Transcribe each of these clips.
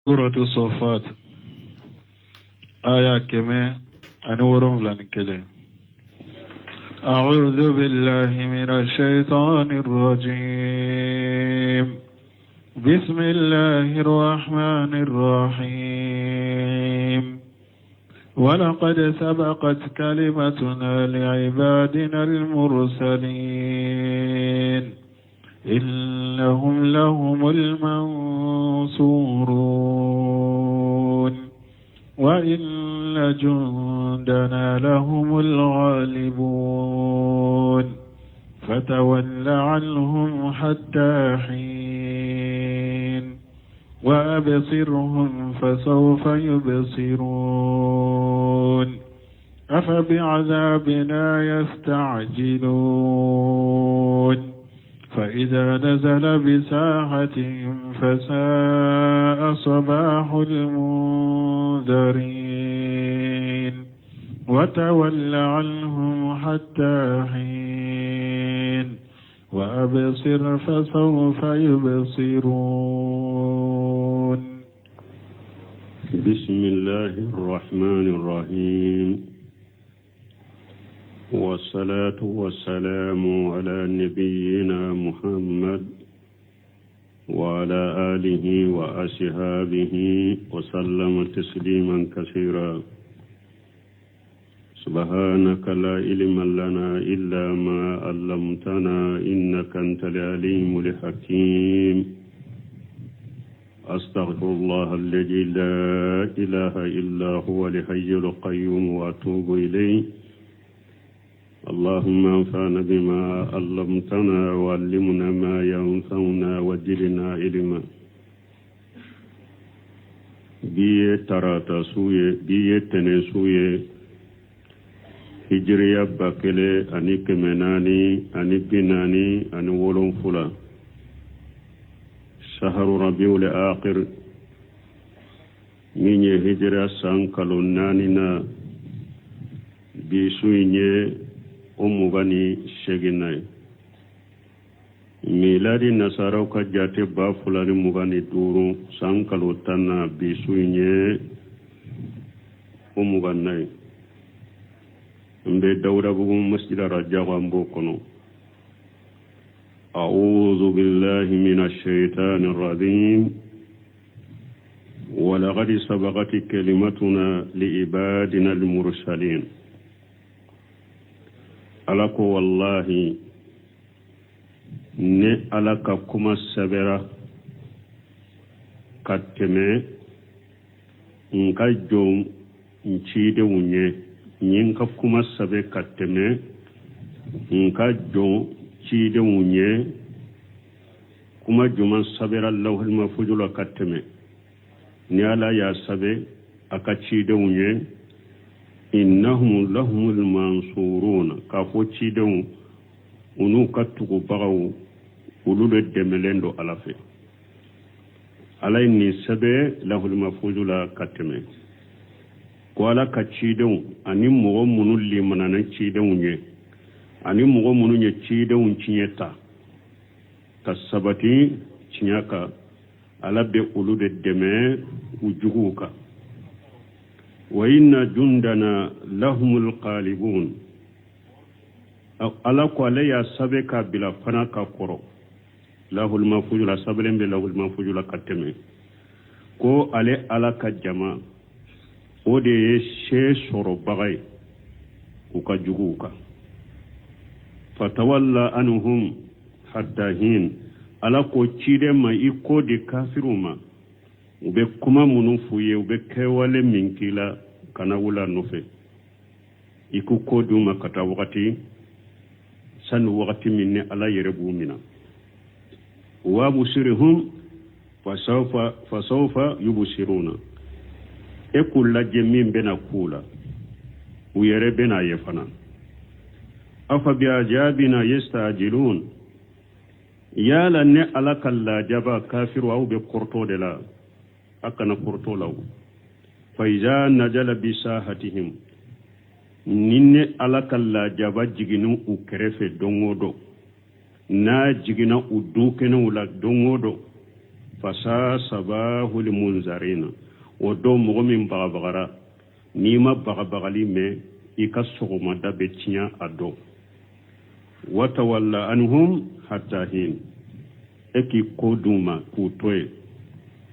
Suratu Sɔfat aya 171. أعوذ بالله من الشيطان الرجيم بسم الله الرحمن الرحيم ولقد سبقت كلمتنا لعبادنا المرسلين إنهم لهم المنصورون وإن جندنا لهم الغالبون فتول عنهم حتى حين وأبصرهم فسوف يبصرون أفبعذابنا يستعجلون فإذا نزل بساحتهم فساء صباح المنذرين وتول عنهم حتى حين وأبصر فسوف يبصرون. بسم الله الرحمن الرحيم والصلاة والسلام على نبينا محمد وعلى آله وأصحابه وسلم تسليما كثيرا سبحانك لا علم لنا إلا ما علمتنا إنك أنت العليم الحكيم أستغفر الله الذي لا إله إلا هو الحي القيوم وأتوب إليه اللهم انفعنا بما علمتنا وعلمنا ما ينفعنا وزدنا علما bi ye tarata su ye bi ye tɛnɛn su ye hijiriya 1447 saharu rabiul akhir min ye hijiriya san kalo naaninan bi su in ye o 28nan ye miladi nasaraw ka jate 2025 san kalo 10nan bi su in ye o 20nan ye n bɛ dawudabugu masjid rajabu an b'o kɔnɔ أعوذ بالله من الشيطان الرجيم ولقد سبقت كلمتنا لعبادنا المرسلين ala ko walahi ne ala ka kuma sɛbɛra ka tɛmɛ n ka jɔn n cidenw ɲɛ n ye n ka kuma sɛbɛ ka tɛmɛ n ka jɔn cidenw ɲɛ kuma juman sɛbɛra lawhil mahfuzu la ka tɛmɛ ni ala y'a sɛbɛ a ka cidenw ye innahum lahumul mansuruna k'a fɔ cidenw u n'u ka tugubagaw olu de dɛmɛlen don ala fɛ ala ye nin sɛbɛ lahul mahfuzu la ka tɛmɛ ko ala ka cidenw ani mɔgɔ minnu limanana cidenw ye ani mɔgɔ minnu ye cidenw tiɲɛ ta ka sabati tiɲɛ kan ala bɛ olu de dɛmɛ u juguw kan wa inna jundana lahumul ghalibun ala ko ale y'a sɛbɛn k'a bila fana ka kɔrɔ lahul mahfuzu la sɛbɛnlen bɛ lahul mahfuzu la ka tɛmɛ ko ale ala ka jama o de ye se sɔrɔbaga ye u ka juguw kan fatawalla anhum hatta hin ala ko ciden ma i kɔ di kafiriw ma u bɛ kuma minnu f'u ye u bɛ kɛwale min k'i la kana wuli a nɔfɛ i k'u kɔ d'u ma ka taa wagati sani wagati min ni ala yɛrɛ b'u minɛ wa absirhum fasawfa yubsiruna e k'u lajɛ min bɛna k'u la u yɛrɛ bɛna ye fana afa bi azabina yastajilun yala ne ala ka lajaba kafiru aw bɛ kɔrɔtɔ de la a kana kɔrɔtɔ la o faiza najala bi sahatihim ni ne ala ka lajaba jiginna u kɛrɛfɛ don o don n'a jiginna u dukɛnɛw la don o don. Fasa sabahul munzarina, o don mɔgɔ min bagabagara, n'i ma bagabagali mɛn, i ka sɔgɔmada bɛ tiɲɛ a don. Watawalla anhum hatta hin, e k'i kɔ d'u ma k'u to yen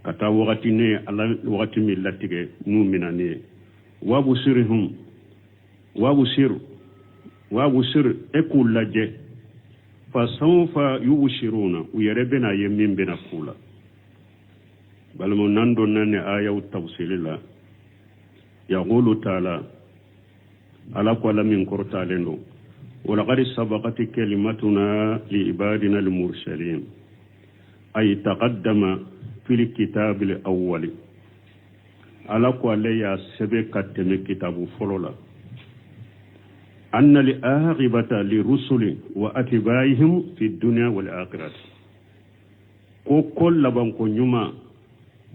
ka taa wagati ne ye Ala wagati min latigɛ n'u minɛni ye. Wabusirhum, wabusir, wabusir, e k'u lajɛ. Fasawfa yubsiruna, u yɛrɛ bɛna ye min bɛna k'u la. Balimaw, n'an donna ni ayaw tafsiri la, yaqulu taala, Ala ko, Ala min kɔrɔtalen don, walaqad sabaqati kalimatuna li ibadina almursalin, ay taqaddama fil kitabil awwali. Ala ko ale y'a sɛbɛn ka tɛmɛ kitabu fɔlɔ la, anna al aqibata li rusuli wa atbaihim fi dunya wal akhirati, ko labanko ɲuman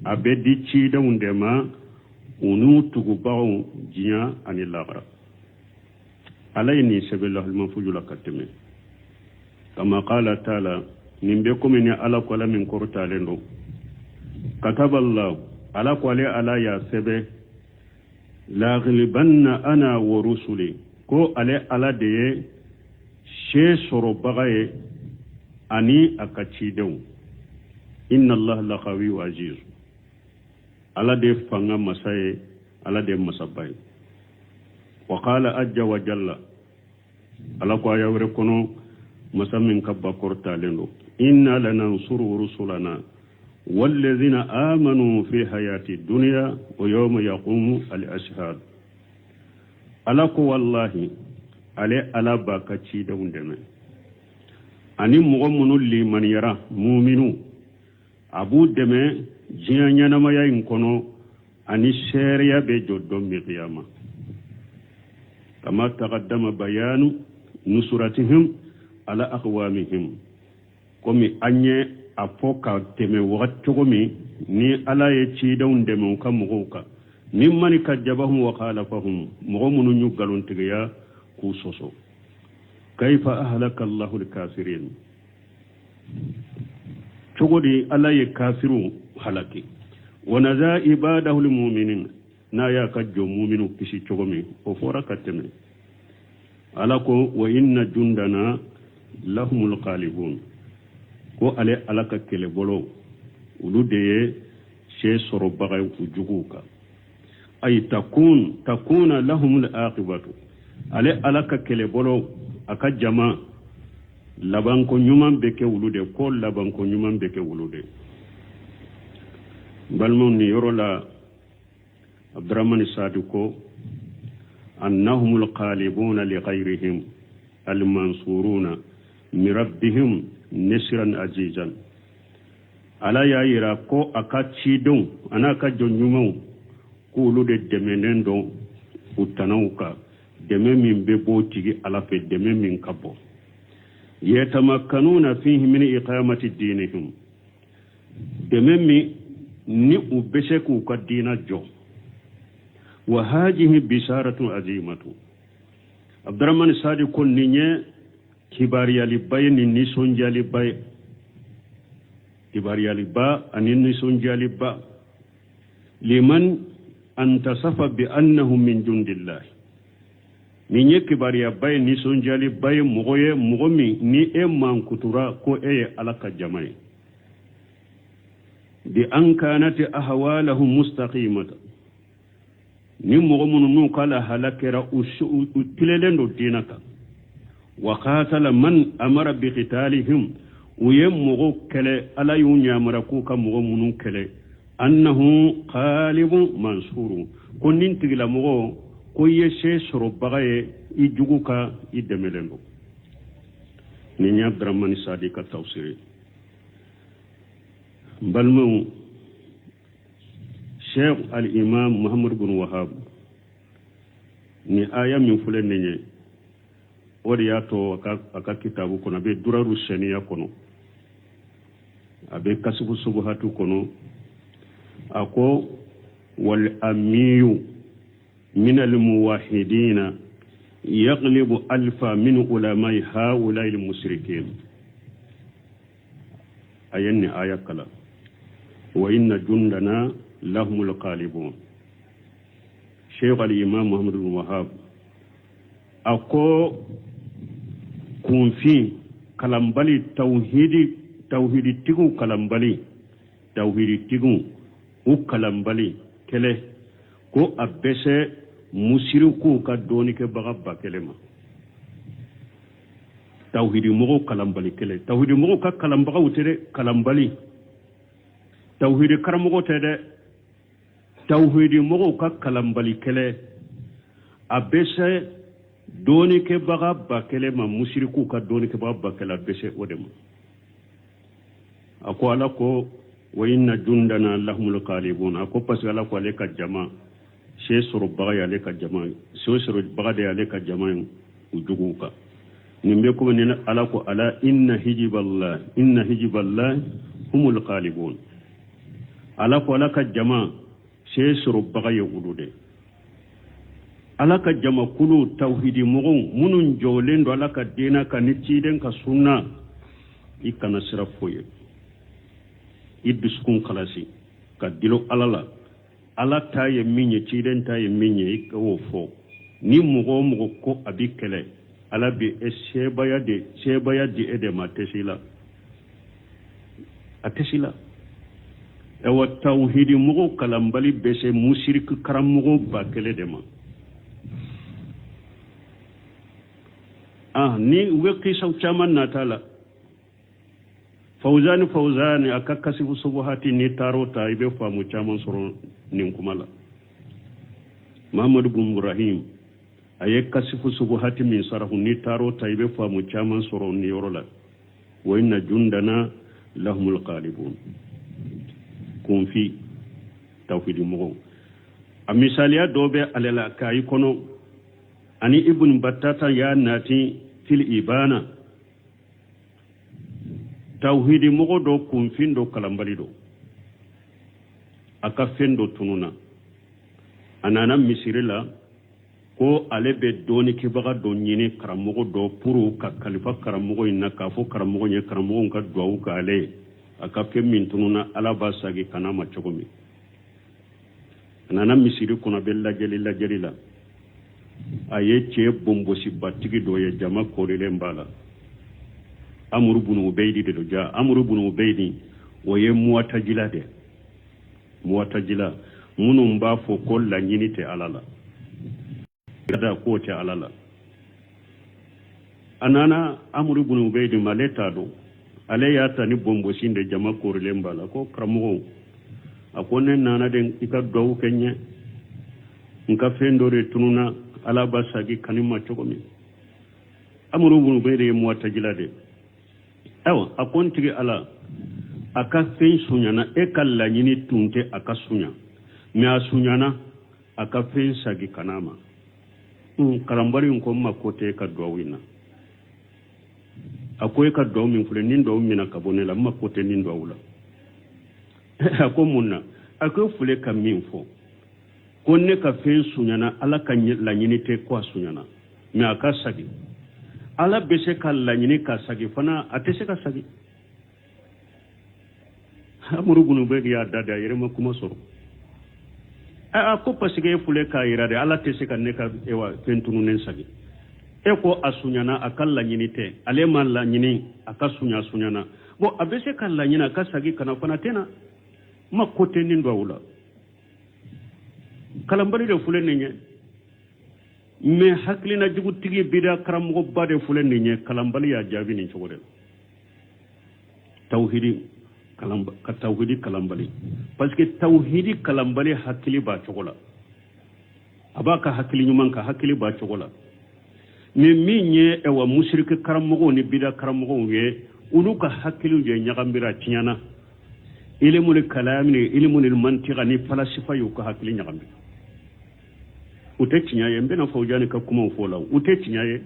a bɛ di cidenw de ma, u n'u tugubagaw, diɲɛ ani lahara. Ala ye nin sɛbɛn lahul la ka tɛmɛ. Kama qala taala, nin bɛ komi ni Ala ko, Ala min kɔrɔtalen don, kataballahu, Ala ko ale Ala y'a sɛbɛn, laghlibanna ana wa rusuli, ko ale Ala de ye se sɔrɔbaga ye ani a ka cidenw. Inna Allah laqawiyu aziz, Ala de fanga masa ye, Ala de masaba ye. Wa qala ajja wa jalla, Ala ko aya wɛrɛ kɔnɔ, masa min ka ba kɔrɔtalen don, inna lanansuru rusulana wallazina amanu fi hayati dunya wa yawma yaqumu al ashhad. Ala ko wallahi, ale Ala b'a ka cidenw dɛmɛ ani mɔgɔ minnu limaniyara, muminu, a b'u dɛmɛ diɲɛ ɲɛnamaya in kɔnɔ ani seereya bɛ jɔ don min kiyama. Kama taqaddama bayanu nusuratihim ala aqwamihim, komi an ye a fɔ ka tɛmɛ wagati cogo min ni Ala ye cidenw dɛmɛ u ka mɔgɔw kan, mimman kajjabahum wa khalafahum, mɔgɔ minnu y'u nkalontigiya k'u sɔsɔ. Kaifa ahlaka Allahu al-kafirin, cogo di Ala ye kafiriw halaki? Wa naza ibadahu al-mu'minin, n'a y'a ka jɔn muminu kisi cogo min, o fɔra ka tɛmɛ. Ala ko wa inna jundana lahumul ghalibun, ko ale Ala ka kɛlɛbolo, olu de ye se sɔrɔbaga ye u juguw kan. Ay takuna lahumul aqibatu, ale Ala ka kɛlɛbolo, a ka jama, labanko ɲuman bɛ kɛ olu de ko, labanko ɲuman bɛ kɛ olu de. Balimaw, nin yɔrɔ la, Abdurahmani Sadi ko annahumul ghalibuna li ghayrihim almansuruna min rabbihim nisran azizan. Ala y'a yira ko a ka cidenw an'a ka jɔn ɲumanw, k'olu de dɛmɛnen don u tanaw kan, dɛmɛ min bɛ bɔ tigi Ala fɛ, dɛmɛ min ka bɔ yatamakkanuna fihi min iqamati dinihim, dɛmɛ min ni u bɛ se k'u ka diina jɔ. Wa hajihi bisharatun azimatu, Abdurahmani Sadi ko nin ye kibariyaliba ye, nin nisɔndiyaliba ye, kibariyaliba ani nisɔndiyaliba, liman antasafa bi annahu min jundillahi. Nin ye kibariyaba ye, nisɔndiyaliba ye mɔgɔ ye, mɔgɔ min ni e mankutura ko e ye Ala ka jama ye, bi an kanati ahwalahum mustaqimata, ni mɔgɔ minnu n'u ka lahala kɛra u tilelen don diinɛ kan. Wa qatala man amara bi qitalihim, u ye mɔgɔw kɛlɛ, Ala y'u yamara k'u ka mɔgɔ minnu kɛlɛ, annahu qalibun mansuru, ko nin tigilamɔgɔ ko i ye se sɔrɔbaga ye i jugu kan, i dɛmɛlen don. Nin ye Abdurahmani Sadi ka tafsiri. N balimaw, Cheikh al-Imam Muhammad bin Wahab, ni aya min filɛ nin ye, o de y'a to a ka kitabu kɔnɔ, a bɛ Duraru Sɛniya kɔnɔ, a bɛ Kasifu Subuhatu kɔnɔ, a ko wal amiyu min al muwahidina yaglibu alfa min ulamai haulai al mushrikin. A ye nin aya kalan. Wa inna jundana lahumul ghalibun. Sheikh al-Imam Muhammad bin Wahab a ko kunfin kalanbali tawhidi tawhiditigiw kalanbali tawhiditigiw u kalanbali kɛlɛ ko a bɛ se musirikuw ka dɔɔnikɛbaga 1000 ma. Tawhidi mɔgɔw kalanbali kɛlɛ, tawhidi mɔgɔw ka kalanbagaw tɛ dɛ, kalanbali tawhidi karamɔgɔ tɛ dɛ, tawhidi mɔgɔw ka kalanbali kɛlɛ a bɛ se dɔɔnikɛbaga 1000 ma, musirikuw ka dɔɔnikɛbaga 1000 a bɛ se o de ma. A ko ala ko wa inna jundana lahumul ghalibun, a ko parce que ala ko ale ka jama se sɔrɔbaga ye ale ka jama ye, se sɔrɔbaga de ye ale ka jama ye u juguw kan. Nin bɛ komi ni ala ko ala inna hijiballah inna hijiballah humul ghalibun, ala ko ala ka jama se sɔrɔbaga ye olu de. Ala ka jamakulu tawhidi mɔgɔw minnu jɔlen don ala ka diina kan ni ciden ka sunna, i kana siran foyi ye, i dusukun kalasi ka dulon ala la. Ala ta ye min ye, ciden ta ye min ye, i k'o fɔ. Ni mɔgɔ o mɔgɔ ko a b'i kɛlɛ, ala bɛ e sebaaya de sebaaya di e de ma, a tɛ se i la, a tɛ se i la. Ayiwa, tawhidi mɔgɔw kalanbali bɛ se musiriki karamɔgɔ 1000 de ma. Ah, ni u bɛ kisaw caman nata la. Fawuzani Fawuzani a ka kasifu subuhati, n'i taar'o ta, i bɛ faamu caman sɔrɔ nin kuma la. Mahamadu bun Ibrahim a ye kasifu subuhati min sarahu, n'i taar'o ta, i bɛ faamu caman sɔrɔ nin yɔrɔ la. Wa inna jundana lahumul ghalibun. Kunfi tawhidi mɔgɔw a misaliya dɔ bɛ ale la k'a i kɔnɔ ani Ibn Battata y'a nati fil ibana. Tawhidi mɔgɔ dɔ kunfin dɔ kalanbali dɔ, a ka fɛn dɔ tununa, a nana misiri la ko ale bɛ dɔɔnikɛbaga dɔ ɲini, karamɔgɔ dɔ, pour ka kalifa karamɔgɔ in na, k'a fɔ karamɔgɔ ye, karamɔgɔ ka duwawu k'ale ye, a ka fɛn min tununa, ala b'a sagi ka n'a ma cogo min. A nana misiri kɔnɔ, a bɛ lajɛli lajɛli la, a ye cɛ bonbosibatigi dɔ ye, jama koorilen b'a la. Amuru bunu ubeyidi de don. Ja Amuru bunu ubeyidi, o ye muwatajila de, muwatajila minnu b'a fɔ ko laɲini tɛ ala la, da k'o tɛ ala la. A nana Amuru bunu ubeyidi ma, ale t'a dɔn, ale y'a ta ni bonbosin de, jama koorilen b'a la, ko karamɔgɔw, a ko ne nana de i ka duwawu kɛ n ye, n ka fɛn dɔ de tununa, ala b'a sagi ka ni ma cogo min. Amuru bunu ubeyidi ye muwatajila de. Ayiwa, a ko n tigi ala, a ka fɛn sunyana, e ka laɲini tun tɛ a ka sunya, mais a sunyana, a ka fɛn sagi ka n'a ma. Kalanbali in ko n ma ko tɛ e ka duwawu in na. A ko e ka duwawu min filɛ nin, duwawu mina ka bɔ ne la, n ma ko tɛ nin duwawu la. A ko mun na? A ko e filɛ ka min fɔ ko ne ka fɛn sunyana, ala ka laɲini tɛ ko a sunyana, mais a ka sagi. Ala bɛ se ka laɲini ka sagi fana, a tɛ se ka sagi. Amuru bunu ubeyidi y'a da de, a yɛrɛ ma kuma sɔrɔ. A ko parce que e filɛ k'a yira de, ala tɛ se ka ne ka ewa fɛn tununnen sagi. E ko a sunyana, a ka laɲini tɛ, ale ma laɲini a ka sunya, sunyana. Bon, a bɛ se ka laɲini a ka sagi ka na fana, tɛ na, ma ko tɛ nin duwawu la. Kalanbali de filɛ nin ye, mais hakilina jugutigi bida karamɔgɔba de filɛ nin ye. Kalanbali y'a jaabi nin cogo de la. Tawhidi ka tawhidi kalanbali, parce que tawhidi kalanbali hakili b'a cogo la, a b'a ka hakili ɲuman ka hakili b'a cogo la. Mais min ye ɛwa musiriki karamɔgɔw ni bida karamɔgɔw ye, olu ka hakiliw ye ɲagambira tiɲɛna. Ilimul kalami ni ilimul mantiqa ni falasifa y'u ka hakili ɲagambi, u tɛ tiɲɛ ye. N bɛna Fawujani ka kumaw fɔ la, u tɛ tiɲɛ ye.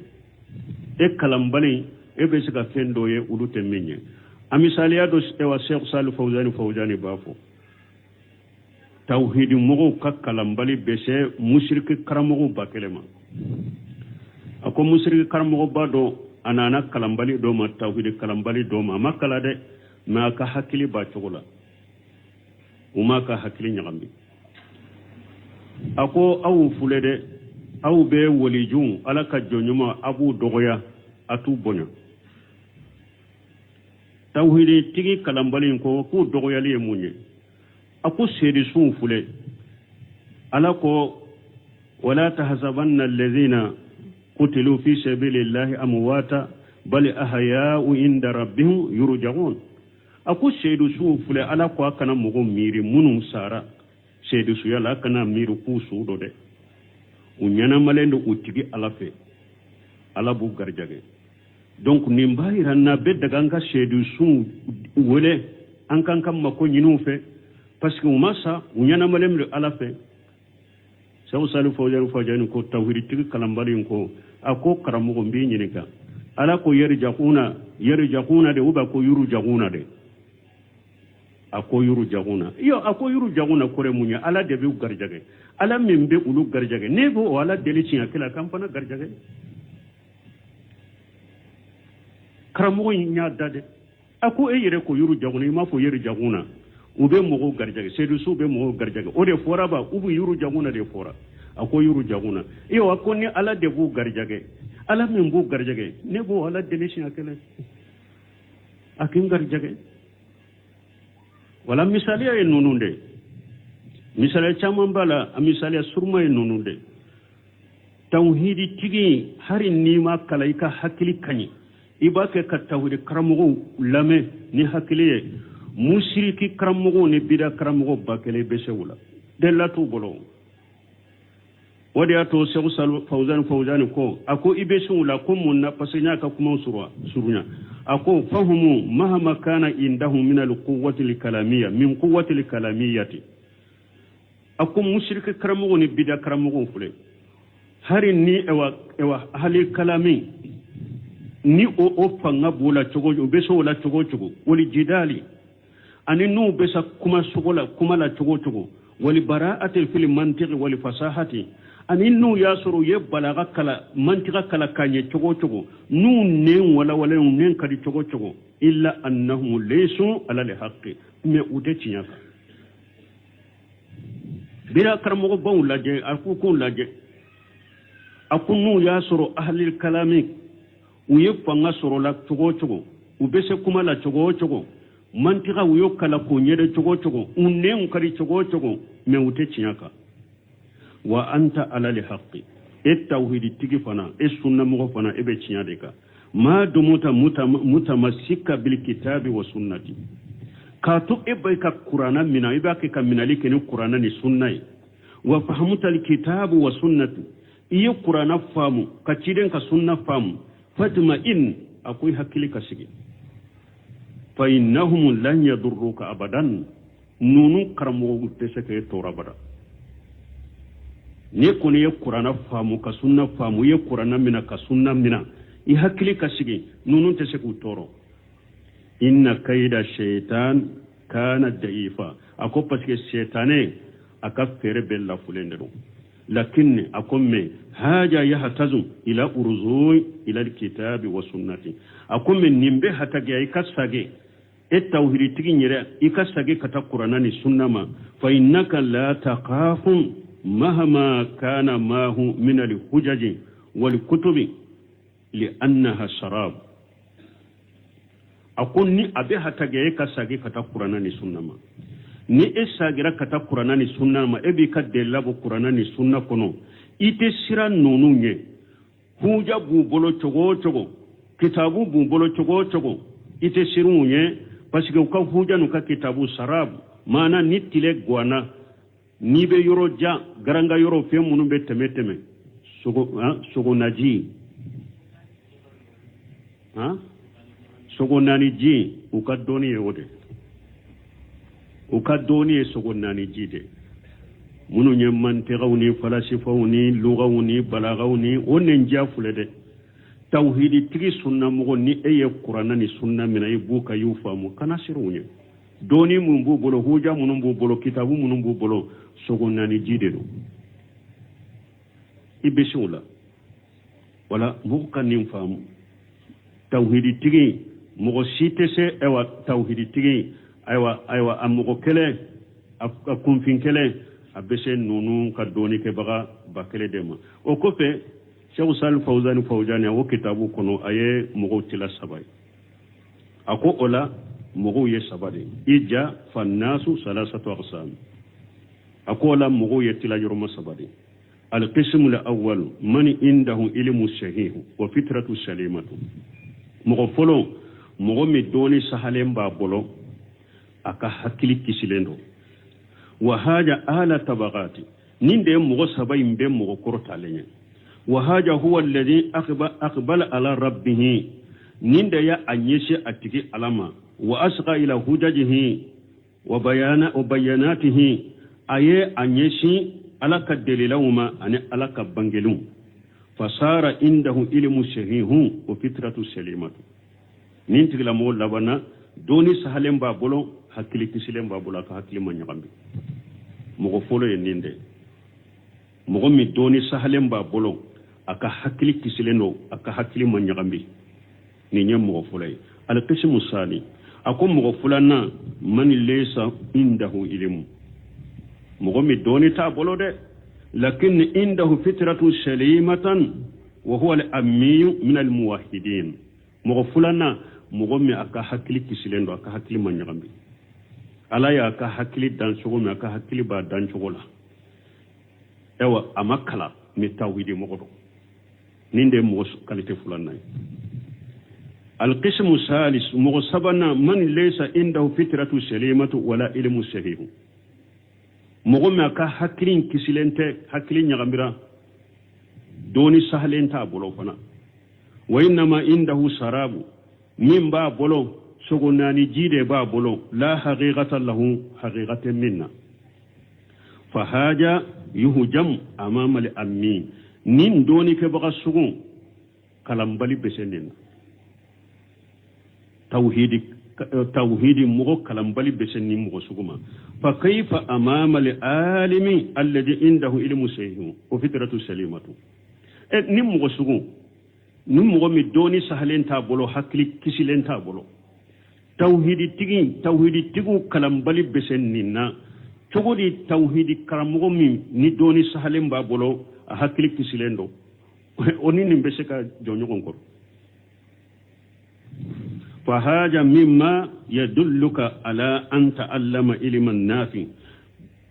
E kalanbali, e bɛ se ka fɛn dɔ ye olu tɛ min ye. A misaliya dɔ, ɛwa Sheikh Salih Fawuzani Fawuzani b'a fɔ tawhidi mɔgɔw ka kalanbali bɛ se musiriki karamɔgɔw 1000 ma. A ko musiriki karamɔgɔba dɔ, a nana kalanbali dɔ ma, tawhidi kalanbali dɔ ma, a ma kalan dɛ, mais a ka hakili b'a cogo la. U m'a ka hakili ɲagami. A ko aw filɛ dɛ, aw bɛ walijuw, Ala ka jɔn ɲuman, a b'u dɔgɔya, a t'u bonya. Tawhidi tigi kalanbali in ko k'u dɔgɔyali ye mun ye? A ko seedisuw filɛ, Ala ko wala tahsabanna alladhina qutilu fi sabilillahi amwata bal ahya'u inda rabbihim yurja'un. A ko seedusuw filɛ, Ala ko a kana mɔgɔw miiri minnu sara seedusuya la, a kana miiri k'u su dɔ dɛ, u ɲɛnamalen don u tigi Ala fɛ, Ala b'u garijɛgɛ. Donc nin b'a yira n'a bɛ daga an ka seedusuw wele, an k'an ka mako ɲini u fɛ, parce que u ma sa, u ɲɛnamalen don Ala fɛ. Sɛku Salihu Fawzani Fawzani ko tawhiditigi kalanbali in ko, a ko karamɔgɔ, n b'i ɲininka, Ala ko yɛrijakuna, yɛrijakuna de ou bien ko yurujaguna de? A ko yurujaguna. Iyo, a ko yurujaguna kɔrɔ mun ye? Ala de b'u garijɛgɛ. Ala min bɛ olu garijɛgɛ, ne b'o Ala deli siɲɛ kelen, a k'an fana garijɛgɛ. Karamɔgɔ in y'a da dɛ. A ko e yɛrɛ ko yurujaguna, i m'a fɔ yɛrijaguna, u bɛ mɔgɔw garijɛgɛ, seedusuw bɛ mɔgɔw garijɛgɛ, o de fɔra ba u bɛ yurujaguna de fɔra? A ko yurujaguna. Iyo, a ko ni Ala de b'u garijɛgɛ, Ala min b'u garijɛgɛ, ne b'o Ala deli siɲɛ kelen, a k'i garijɛgɛ. Wala misaliya ye ninnu de, misaliya caman b'a la, a misaliya suruma ye ninnu de. Tawhidi tigi, hari n'i ma kalan, i ka hakili ka ɲi, i b'a kɛ ka tawhidi karamɔgɔw lamɛn ni hakili ye. Musiriki karamɔgɔw ni bida karamɔgɔw ba kelen, i bɛ se u la, delila t'u bolo. O de y'a to Sɛku Salihu Fawzani Fawzani ko, a ko i bɛ se u la ko mun na? Parce que n y'a ka kumaw surunya. A ko fahumu mahama kana indahum min alquwwati alkalamiya min quwwati alkalamiyati. A ko musiriki karamɔgɔw ni bida karamɔgɔw filɛ, hari ni ewa ewa hali kalami ni o fanga b'o la cogo, u bɛ se o la cogo o cogo, wali jidali ani n'u bɛ se kuma sogo la, kuma la cogo o cogo, wali bara'ati fil mantiki wali fasahati, ani n'u y'a sɔrɔ u ye balaga kala, mantika kala ka ɲɛ cogo o cogo, n'u nɛn walawalen, u nɛn ka di cogo o cogo, illa annahum laysu ala alhaqi, mais u tɛ tiɲɛ kan. Bida karamɔgɔbaw lajɛ, a ko k'u lajɛ, a ko n'u y'a sɔrɔ ahlil kalami, u ye fanga sɔrɔ la cogo o cogo, u bɛ se kuma la cogo o cogo, mantika u y'o kala k'o ɲɛdɔn cogo o cogo, u nɛnw ka di cogo o cogo, mais u tɛ tiɲɛ kan. Wa anta ala lhaqi, e tawhidi tigi fana, e sunnamɔgɔ fana, e bɛ tiɲɛ de kan. Ma dumuta mutamasika bil kitabi wa sunnati, k'a to e b'i ka kurana mina, i b'a kɛ ka minali kɛ ni kurana ni sunna ye. Wa fahamuta kitabu wa sunnati, i ye kurana faamu ka ciden ka sunna faamu. Fatima in, a ko i hakili ka sigi. Fa innahum lan yadurruka abadan, ninnu karamɔgɔw tɛ se k'e tɔɔrɔ abada. N'i kɔni ye kurana faamu ka sunna faamu, i ye kurana mina ka sunna mina, i hakili ka sigi, ninnu tɛ se k'u tɔɔrɔ. Inna kaida shaitan kana daifa, a ko parce que sɛtanɛ a ka fɛɛrɛ bɛɛ lafulen de don. Lakin a ko mais haja yahtazu ila uruzui ila kitabi wa sunnati, a ko mais nin bɛ hatagiya i ka sage, e tawhiditigi yɛrɛ, i ka sage ka taa kurana ni sunna ma. Fa innaka la taqafun mahama kana mahu min alhujaji wal kutubi li annaha sarab. A ko ni a bɛ hatagiya e ka sage ka taa kurana ni sunna ma. Ni e sagira ka taa kurana ni sunna ma, e b'i ka delila bɔ kurana ni sunna kɔnɔ, i tɛ siran ninnu ɲɛ. Huja b'u bolo cogo o cogo, kitabu b'u bolo cogo o cogo, i tɛ siran u ɲɛ, parce que u ka huja n'u ka kitabu sarabu maana ni tile gwanna, n'i bɛ yɔrɔ jan, garanga yɔrɔ, fɛn minnu bɛ tɛmɛ tɛmɛ, sogo naji, sogo naani ji, u ka dɔnni ye o de, u ka dɔnni ye sogo naani ji de. Minnu ye mantikaw ni falasifaw ni lugaw ni balagaw ni o nɛndiya filɛ dɛ. Tawhiditigi sunnamɔgɔ, ni e ye kuranna ni sunna minɛ, i b'u ka y'u faamu, kana siran u ɲɛ. Dɔnni mun b'u bolo, huja minnu b'u bolo, kitabu minnu b'u bolo, sogo naani ji de don, i bɛ se o la. Wala mɔgɔ ka nin faamu, tawhiditigi mɔgɔ si tɛ se. Ayiwa, tawhiditigi, ayiwa, ayiwa, a mɔgɔ kelen A kunfin kelen, a bɛ se ninnu ka dɔnnikɛbaga 1000 de ma. O kɔfɛ, Sɛku Sali Fawuzani Fawuzani, a o kitabu kɔnɔ, a ye mɔgɔw tila saba ye. A ko o la, mɔgɔw ye saba de ye. I ja fannasu salasatu aqsam. A ko o la, mɔgɔw ye tila yɔrɔma saba de ye. Alqismu al-awwal, man indahu ilmu sahihu wa fitratu salimatu. Mɔgɔ fɔlɔ, mɔgɔ min dɔnni sahalen b'a bolo, a ka hakili kisilen don. Wa haja ala tabagati, nin de ye mɔgɔ saba in bɛɛ mɔgɔ kɔrɔtalen ye. Wa haja huwa alladhi aqbala ala rabbihi, nin de ye a ɲɛsin a tigi Ala ma. Wa asga ila hujajihi wa bayana wa bayanatihi, a ye a ɲɛsin Ala ka dalilaw ma ani Ala ka bangeliw. Fasara indahu ilmu sahihu wa fitratu salimatu. Nin tigilamɔgɔ labanna, dɔnni sahalen b'a bolo, hakili kisilen b'a bolo, a ka hakili ma ɲagami. Mɔgɔ fɔlɔ ye nin de, mɔgɔ min dɔnni sahalen b'a bolo, a ka hakili kisilen don, a ka hakili ma ɲagami. Nin ye mɔgɔ fɔlɔ ye. Alikisimu sani, a ko mɔgɔ filanan, man laysa indahu ilimu, mɔgɔ min dɔnni t'a bolo dɛ, lakin indahu fitratu salimatan wa huwa al-ammiyu min al-muwahhidin. Mɔgɔ filanan, mɔgɔ min a ka hakili kisilen don, a ka hakili ma ɲagami, Ala y'a ka hakili dan cogo min, a ka hakili b'a dan cogo la. Ayiwa, a ma kalan, ni tawhidi mɔgɔ don. Nin de ye mɔgɔ kalite filanan ye. Alqismu salis, mɔgɔ sabanan, man laysa indahu fitratu salimatu wala ilmu sahihu, mɔgɔ min a ka hakili kisilen tɛ, hakili ɲagamira, dɔnni sahalen t'a bolo fana. Wa innama indahu sarabu, min b'a bolo, sogo naani ji de b'a bolo, la haqiqata lahu, haqiqa tɛ min na. Fa haja yuhjam amama al ammi, nin dɔnnikɛbaga sugu kalanbali bɛ se nin na. Tawhidi mɔgɔ kalanbali bɛ se nin mɔgɔ sugu ma. Fa kayfa amama al alimi alladhi indahu ilmu sahihu wa fitratu salimatu. Ni mɔgɔ sugu ni mɔgɔ min dɔnni sahalen t'a bolo, hakili kisilen t'a bolo, tawhiditigiw kalanbali bɛ se nin na cogo di? Tawhidi karamɔgɔ min ni dɔnni sahalen b'a bolo, a hakili kisilen don, o ni nin bɛ se ka jɔ ɲɔgɔn kɔrɔ? Fa haja mimma yadulluka ala an ta'allama ilman nafi.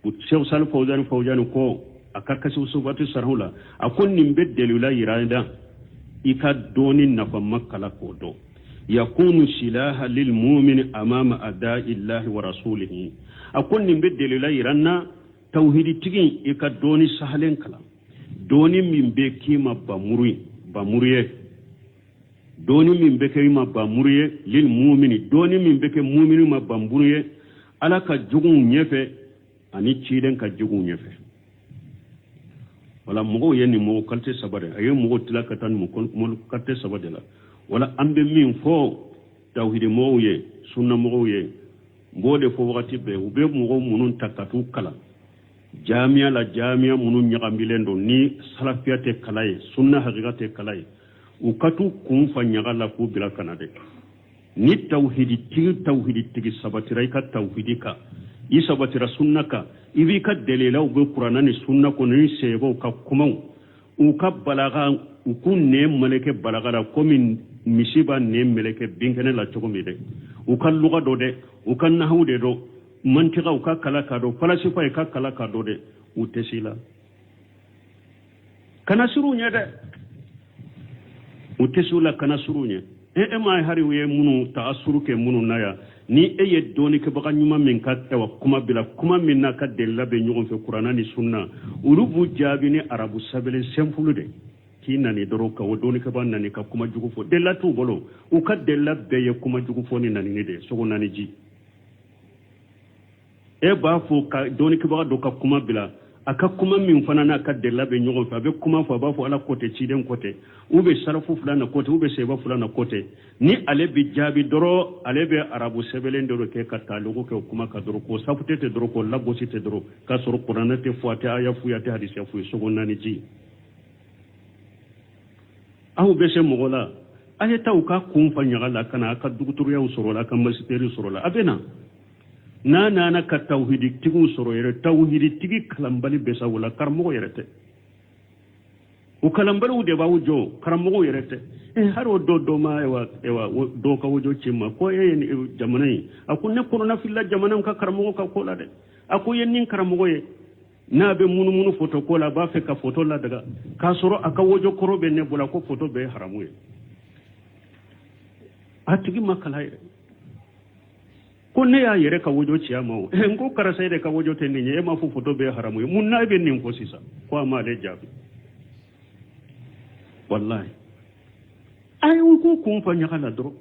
Sheikh Salih Fawzani Fawzani ko a ka kasifu sufati sarahu la, a ko nin bɛ dalila yira i la i ka dɔnni nafama kalan k'o dɔn. Yakunu silaha lil mu'mini amama a'da'i llahi wa rasulihi. A ko nin bɛ dalila yira n na, tawhiditigi, i ka dɔnni sahalen kalan, dɔnni min bɛ k'i ma bamuru ye, bamuru ye, dɔnni min bɛ kɛ i ma bamuru ye, lil mumini, dɔnni min bɛ kɛ mumini ma bamuru ye Ala ka juguw ɲɛfɛ ani ciden ka juguw ɲɛfɛ. Wala mɔgɔw ye nin mɔgɔ kalite saba de, a ye mɔgɔw tila ka taa nin mɔgɔ kalite saba de la. Wala an bɛ min fɔ tawhidi mɔgɔw ye, sunna mɔgɔw ye, n b'o de fɔ wagati bɛɛ. U bɛ mɔgɔw minnu ta ka t'u kalan jamiya la, jamiya minnu ɲagamilen don ni salafiya tɛ kalan ye, sunna hakika tɛ kalan ye, u ka t'u kun fa ɲaga la k'u bila ka na dɛ. Ni tawhiditigi sabatira i ka tawhidi kan, i sabatira sunna kan, i b'i ka dalilaw bɛ kuranna ni sunna kɔnɔ, ni sahabaw ka kumaw, u ka balaga, u k'u nɛn meleke balaga la komi misi b'a nɛn meleke binkɛnɛ la cogo min dɛ. U ka luga dɔ dɛ, u ka nahawu de dɔn, mantiga u ka kala k'a dɔn, falasifa i ka kala k'a dɔn dɛ. U tɛ si la, kana siran u ɲɛ dɛ. U tɛ se u la, kana siran u ɲɛ. E ma hari u ye minnu taasuru kɛ minnu na yan, ni e ye dɔnnikɛbaga ɲuman min ka ɛwa kuma bila, kuma min n'a ka delila bɛ ɲɔgɔn fɛ kuranna ni sunna, olu b'u jaabi ni arabu sɛbɛnlen sɛnfulu de k'i nani dɔrɔn ka o dɔnnikɛbaga nani ka kuma jugu fɔ. Delila t'u bolo, u ka delila bɛɛ ye kuma jugu fɔ ni nanini de ye, sogo naani ji. E b'a fɔ ka dɔnnikɛbaga dɔ ka kuma bila, a ka kuma min fana n'a ka delila bɛ ɲɔgɔn fɛ, a bɛ kuma fɔ, a b'a fɔ Ala ko tɛ, ciden ko tɛ, u bɛ salafu fila na ko tɛ, u bɛ sahaba fila na ko tɛ. Ni ale bɛ jaabi dɔrɔn, ale bɛ arabu sɛbɛnlen dɔ kɛ ka taliku kɛ o kuma kan dɔrɔn, k'o safute tɛ dɔrɔn, k'o lagosi tɛ dɔrɔn, k'a sɔrɔ kuranɛ tɛ fɔ, a tɛ aya f'u ye, a tɛ hadisiya f'u ye, sogo naani ji. Aw bɛ se mɔgɔ la, a ye taa u ka kun fa ɲaga la ka na a ka dɔgɔtɔrɔyaw sɔrɔ la, a ka masitɛri sɔrɔ la, a bɛ na. N'a nana ka tawhiditigiw sɔrɔ yɛrɛ, tawhiditigi kalanbali bɛ sa o la, karamɔgɔ yɛrɛ tɛ. O kalanbaliw de b'aw jɔ, karamɔgɔw yɛrɛ tɛ. Hali o dɔ dɔ ma, ayiwa, ayiwa, dɔw ka wojo ci ma ko e ye jamana in. A ko ne kɔnɔnafilila jamana ka karamɔgɔ ka ko la dɛ. A ko ye nin karamɔgɔ ye, n'a bɛ munumunu foto ko la, a b'a fɛ ka foto ladaga k'a sɔrɔ a ka wojo kɔrɔ bɛ ne bolo. A ko foto bɛɛ ye haramu ye. A tigi ma kalan yɛrɛ. Ko ne y'a yɛrɛ ka wojo ci a ma. O n ko karisa, e de ka wojo tɛ nin ye? E m'a fɔ foto bɛɛ ye haramu ye, mun na e bɛ nin fɔ sisan? Ko a m'ale jaabi. Walahi, a ye ko kun fa ɲaga la dɔrɔn.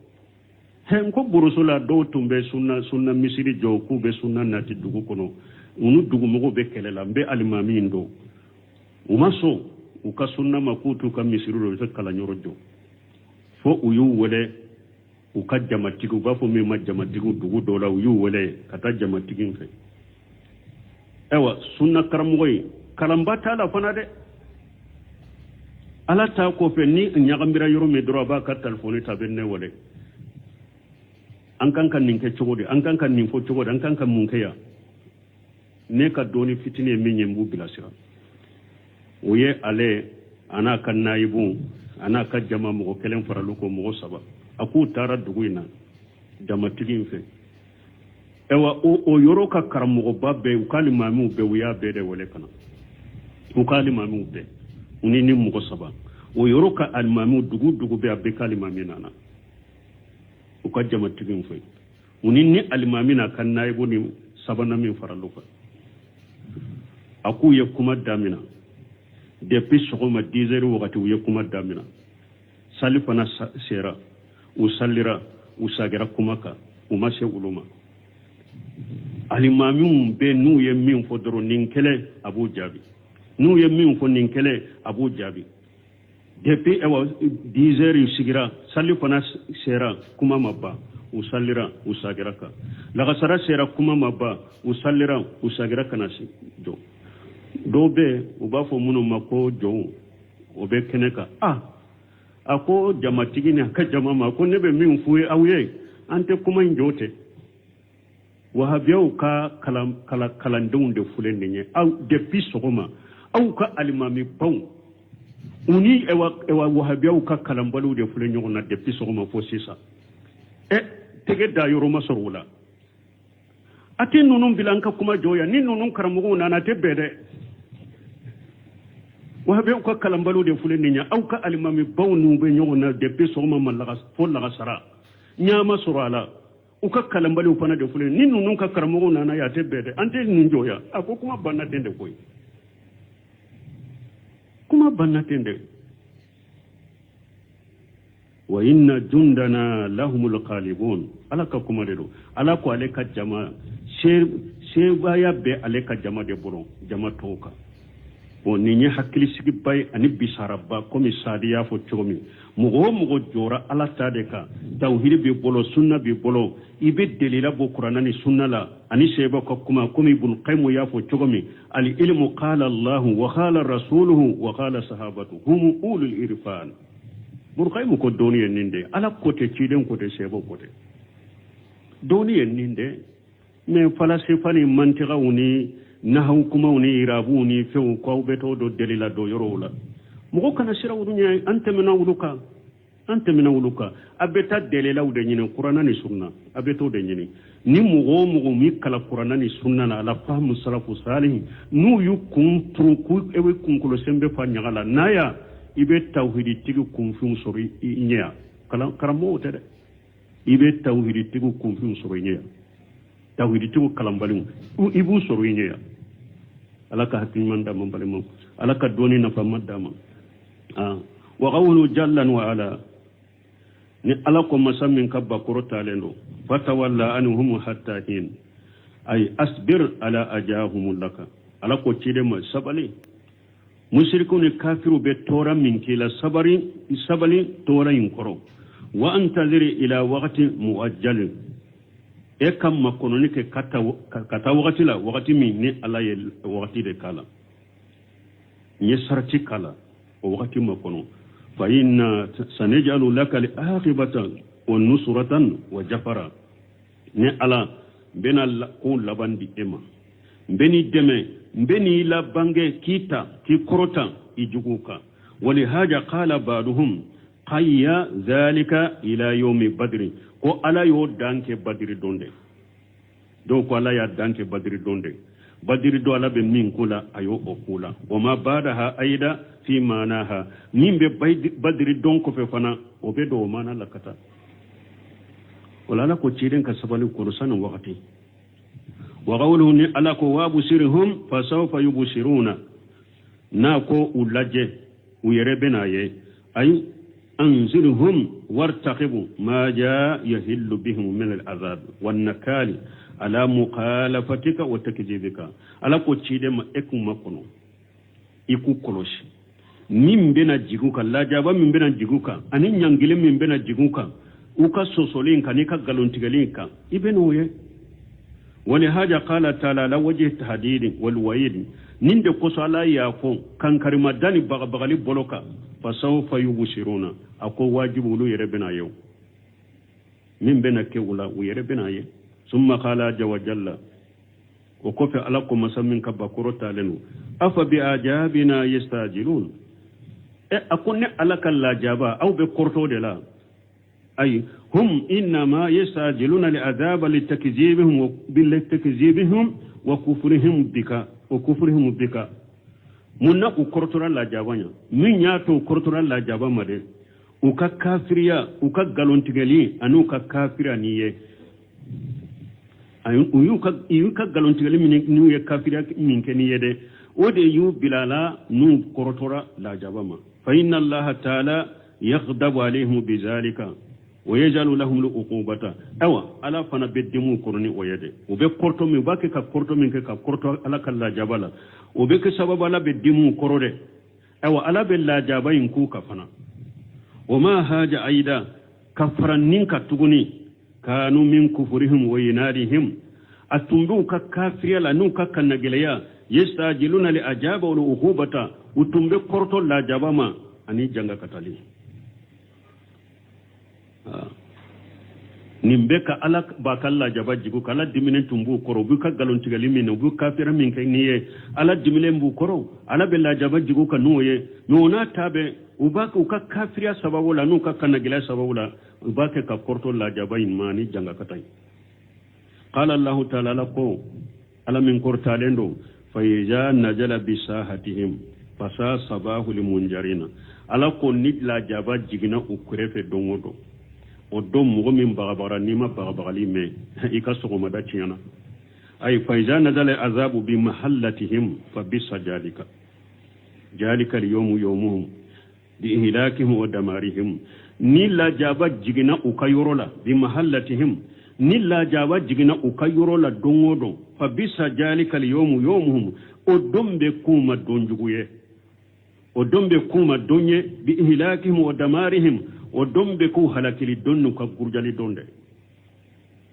N ko boroso la, dɔw tun bɛ sunna misiri jɔ, k'u bɛ sunna nati dugu kɔnɔ. U ni dugumɔgɔw bɛ kɛlɛ la. N bɛ alimami in dɔn. U ma sɔn u ka sunna ma, k'u t'u ka misiri dɔ, u bɛ se kalanyɔrɔ jɔ. Fo u y'u wele u ka jamatigi, u b'a fɔ min ma jamatigi dugu dɔw la, u y'u wele ka taa jamatigi fɛ. Ayiwa, sunna karamɔgɔ in, kalanba t'a la fana dɛ. Ala ta kɔfɛ, ni ɲagamira yɔrɔ min dɔrɔn, a b'a ka telefɔni ta, a bɛ ne wele: an kan ka nin kɛ cogo di? An kan ka nin fɔ cogo di? An kan ka mun kɛ yan? Ne ka dɔɔni fitinin ye min ye, n b'u bilasira. O ye ale a n'a ka nayibu, a n'a ka jama mɔgɔ kelen faral'u kɔ, mɔgɔ saba. A k'u taara dugu in na jamatigi in fɛ. Ayiwa, o yɔrɔ ka karamɔgɔba bɛɛ, u ka alimamiw bɛɛ, u y'a bɛɛ de wele ka na. U ka alimamiw bɛɛ, u ni mɔgɔ saba, o yɔrɔ ka alimamiw, dugu dugu bɛɛ, a bɛɛ ka alimami nana u ka jamatigi in fɛ. U ni alimami n'a ka nayibu ni sabanan min faral'u kan. A k'u ye kuma damina depuis sɔgɔma 10 heures wagati. U ye kuma damina, sali fana sera, u salira, u sagira kuma kan, u ma se olu ma. Alimamiw bɛɛ, n'u ye min fɔ dɔrɔn, nin kɛlɛ, a b'u jaabi. N'u ye min fɔ, nin kɛlɛ, a b'u jaabi. Depuis ayiwa 10 heures sigira, sali fana sera, kuma ma ban, u salira, u sagira kan. Lagasara sera, kuma ma ban, u salira, u sagira ka na jɔ. Dɔw bɛ, u b'a fɔ minnu ma ko jɔnw, o bɛ kɛnɛ kan. A a ko jamatigi ni a ka jama ma ko ne bɛ min f'u ye, aw ye, an tɛ kuma in jɔ tɛ. Wahabiyaw ka kalandenw de filɛ nin ye aw depuis sɔgɔma. Aw ka alimami baw, u ni wahabiyaw ka kalanbaliw de filɛ ɲɔgɔn na depuis sɔgɔma fo sisan. Ɛ, tɛgɛ da yɔrɔ ma sɔrɔ o la. A tɛ ninnu bila an ka kuma jɔ yan. Ni ninnu karamɔgɔw nana, a tɛ bɛn dɛ. Wahabiyaw ka kalanbaliw de filɛ nin ye, aw ka alimami baw n'u bɛ ɲɔgɔn na depuis sɔgɔma ma fo lagasara, ɲaama sɔrɔ a la. U ka kalanbaliw fana de filɛ. Ni ninnu ka karamɔgɔw nana yan, a tɛ bɛn dɛ. An tɛ nin jɔ yan. A ko kuma banna ten de koyi, kuma banna ten de. Wa inna jundana lahumul ghalibun, Ala ka kuma de don. Ala ko ale ka jama, sebaaya bɛ ale ka jama de bolo jama tɔw kan. Bon, nin ye hakilisigiba ye ani bisaraba. Komi Sadi y'a fɔ cogo min, mɔgɔ o mɔgɔ jɔra Ala ta de kan, tawhidi b'i bolo, sunna b'i bolo, i bɛ delila bɔ Kuranna ni sunna la ani sebaw ka kuma. Komi Ibn Qayyim y'a fɔ cogo min: al ilmu qala Allahu wa qala rasuluhu wa qala sahabatu hum ulul irfan. Ibn Qayyim ko dɔnni ye nin de: Ala ko tɛ, ciden ko tɛ, sebaw ko tɛ, dɔnni ye nin de. Mais falasifa ni mantiqaw ni nahaw kumaw ni irabuw ni fɛnw, ko aw bɛ t'o dɔ delila dɔ yɔrɔw la, mɔgɔ kana siran olu ɲɛ. An tɛmɛna olu kan, an tɛmɛna olu kan. A bɛ taa delilaw de ɲini, Kuranna ni sunna, a bɛ t'o de ɲini. Ni mɔgɔ o mɔgɔ min kala Kuranna ni sunna na, ala fahamu salafu salihi, n'u y'u kun turu k'u e bɛ kunkolo sen bɛ fa ɲaga la, n'a ya i bɛ tawhiditigi kunfinw sɔrɔ i ɲɛ yan. Kalan karamɔgɔw tɛ dɛ, i bɛ tawhiditigiw kunfinw sɔrɔ i ɲɛ yan. Tawhiditigiw kalanbaliw, i b'u sɔrɔ i ɲɛ yan. Ala ka hakili ɲuman d'an ma, balimaw. Ala ka dɔnni nafama d'an ma. Wa qawlu jalla wa ala, ni Ala ko masa min ka bakɔrɔ talen don: fatawalla anhum hatta hin, ay asbir ala ajahum laka. Ala ko ciden ma: sabali, musirikiw ni kafiriw bɛ tɔɔrɔ min k'i la, sabali, sabali tɔɔrɔ in kɔrɔ. Wa antazir ila waqti muajjalin, e ka makɔnɔni kɛ ka taa wagati la, wagati min ni Ala ye wagati de k'a la, n ye sarati k'a la, o wagati makɔnɔ. Fa inna sanaj'alu laka al-aqibata wa nusratan wa jafara. Ni Ala N bɛna ko laban di e ma, n bɛ n'i dɛmɛ, n bɛ n'i labange, k'i ta k'i kɔrɔta i juguw kan. Walihaja qala ba'duhum qayya zalika ila yawmi badri, ko Ala y'o dan kɛ Badiri don de. Dɔw ko Ala y'a dan kɛ Badiri don de. Badiri don, Ala bɛ min ko la, a y'o o ko la. Wa ma badaha ayida fi manaha, min bɛ Badiri don kɔfɛ fana, o bɛ don o mana la ka taa. Wala Ala ko ciden ka sabali kɔrɔ sani wagati. Wa qawluhu, ni Ala ko wabusirhum fasawfa yubsiruna, n'a ko u lajɛ, u yɛrɛ bɛn'a ye. Ayi anzirhum wartaqibu ma ja yahillu bihim min al-azab wan nakali ala mukhalafatika wa takdhibika. Ala ko ciden ma, e k'u makɔnɔ, i k'u kɔlɔsi, min bɛna jigin u kan, lajaba min bɛna jigin u kan, ani ɲangili min bɛna jigin u kan, u ka sɔsɔli in kan n'i ka nkalontigɛli in kan, i bɛ n'o ye. Walihaja qala taala ala wajhi tahdidi wal wa'id, nin de kosɔn Ala y'a fɔ kankarimada ni bagabagali bolo kan, fasawfa yubsiruna. A ko wajibi, olu yɛrɛ bɛna ye, min bɛna kɛ u la, u yɛrɛ bɛna ye. Summa qala azza wa jalla, o kɔfɛ Ala ko, masa min ka bakɔrɔ talen don, afa bi ajabina yastajilun. E, a ko ne Ala ka lajaba, aw bɛ kɔrɔtɔ de la. Ayi hum innama yastajiluna li azaba litakzibihim wa kufrihim bika wa kufrihim bika. Mun na u kɔrɔtɔra lajaba ɲa? Min y'a to u kɔrɔtɔra lajaba ma dɛ, u ka kafiriya, u ka nkalontigɛli ani u ka kafiriya n'i ye. U y'u ka nkalontigɛli min n'u ye kafiriya min kɛ n'i ye dɛ, o de y'u bila la n'u kɔrɔtɔra lajaba ma. Fa inna Allaha taala yaghdabu alayhim bizalika wa yajalu lahum uqubata. Ayiwa, Ala fana bɛ dimi u kɔrɔ ni o ye dɛ. U bɛ kɔrɔtɔ min, u b'a kɛ ka kɔrɔtɔ min kɛ, ka kɔrɔtɔ Ala ka lajaba la, o bɛ kɛ sababu Ala bɛ dimi u kɔrɔ dɛ. Ayiwa, Ala bɛ lajaba in k'u kan fana. O ma haja ayida ka fara nin kan tuguni, kanu min kufurihim wa inadihim, a tun bɛ u ka kafiriya la n'u ka kannagɛlɛya, yastajiluna li ajaba wal uqubata, u tun bɛ kɔrɔtɔ lajaba ma ani jangakatali. Nin bɛ ka Ala b'a ka lajaba jigin ka Ala diminen tun b'u kɔrɔ. U b'u ka nkalontigɛli min na, u b'u kafira min kɛ n'i ye, Ala diminen b'u kɔrɔ, Ala bɛ lajaba jigin ka n'o ye. Mais o n'a ta bɛɛ, u b'a u ka kafiriya sababu la n'u ka kannagɛlɛya sababu la, u b'a kɛ ka kɔrɔtɔ lajaba in ma ni jangakata ye. Qala Allahu taala, Ala ko, Ala min kɔrɔtalen don, fa iza nazala bisahatihim fasa sabahu limunjarina. Ala ko ni lajaba jiginna u kɛrɛfɛ don o don, o don mɔgɔ min bagabagara, n'i ma bagabagali mɛn, i ka sɔgɔmada tiɲɛna. Ayi fa iza nazala azabu bi mahallatihim fa bisa jalika jalika al-yawmu yawmuhum bi ihlakihim wa damarihim. Ni lajaba jiginna u ka yɔrɔ la, bi mahallatihim, ni lajaba jiginna u ka yɔrɔ la don o don, fa bisa jalika al-yawmu yawmuhum, o don bɛ k'u ma don jugu ye, o don bɛ k'u ma don ye, bi ihlakihim wa damarihim, o don bɛ k'u halakili don n'u ka gurujali don dɛ,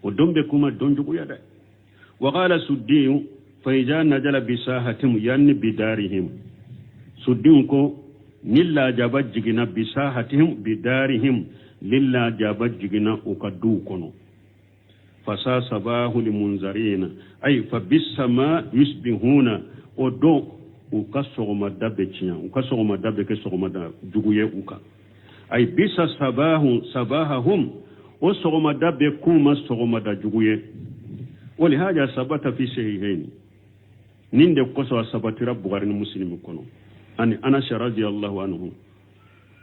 o don bɛ k'u ma don jugu ye dɛ. Wa qala Suddiyu fa iza nazala bisahatihim yanni bidarihim. Suddiyu ko ni lajaba jiginna bisahatihim bidarihim, ni lajaba jiginna u ka duw kɔnɔ, fasa sabahu limunzarina, ay fa bisama yusbihuna, o don u ka sɔgɔmada bɛ tiɲɛ, u ka sɔgɔmada bɛ kɛ sɔgɔmada jugu ye u kan. Ay bisa sabahu sabahahum, o sɔgɔmada bɛ k'u ma sɔgɔmada jugu ye. Walihaja sabata fi sahihaini, nin de kosɔn a sabatira Bugari ni Muslim kɔnɔ, ani Anas radiyallahu anhu,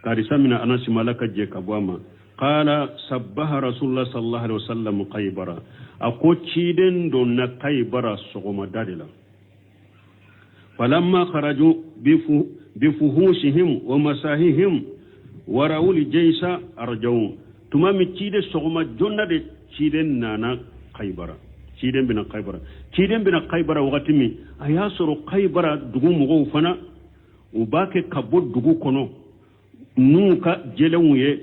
karisa mina Anas ma, Ala ka jɛ ka bɔ a ma, qala sabbaha rasulullah sallallahu alaihi wasallam Kaybara, a ko ciden donna Kaybara sɔgɔmada de la. Falamma kharaju bifuhushihim wa masahihim warawul jaysa arjaw, tuma min ciden sɔgɔma joona de ciden nana Kaybara, ciden bɛna Kaybara, ciden bɛna Kaybara wagati min, a y'a sɔrɔ Kaybara dugu mɔgɔw fana, u b'a kɛ ka bɔ dugu kɔnɔ n'u ka jɛlɛnw ye,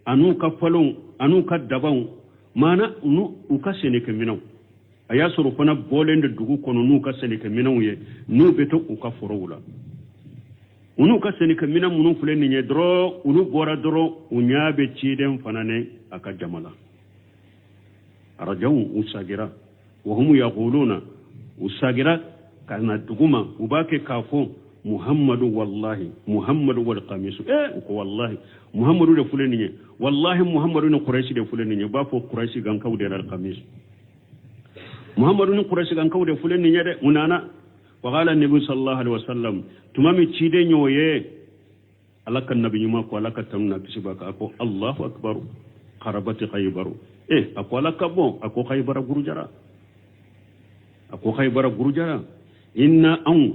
an'u ka falonw, an'u ka dabaw, maana u ka sɛnɛkɛminɛnw. A y'a sɔrɔ fana bɔlen de dugu kɔnɔ n'u ka sɛnɛkɛminɛnw ye, n'u bɛ to u ka forow la. U n'u ka sɛnɛkɛminɛn minnu filɛ nin ye dɔrɔn, olu bɔra dɔrɔn, u ɲɛ bɛ ciden fana ni a ka jama la. Arajaw, u sagira. Wa hum yaquluna, u sagira ka na dugu ma, u b'a kɛ k'a fɔ Muhammadu, wallahi Muhammadu wal qamisu. U ko wallahi Muhammadu de filɛ nin ye, wallahi Muhammadu ni Qurayshi de filɛ nin ye. U b'a fɔ Qurayshi gankaw de la qamisu, Muhammadu ni Qurayshi gankaw de filɛ nin ye dɛ. U nana wa qala nabi sallallahu alaihi wasallam, tuma min ciden y'o ye, Ala ka nabi ɲuman ko, Ala ka tanu na kisi b'a kan, a ko Allahu akbar, kharabati Khaybaru. A ko Ala ka bon, a ko Khaybara gurujara, a ko Khaybara gurujara. Inna anw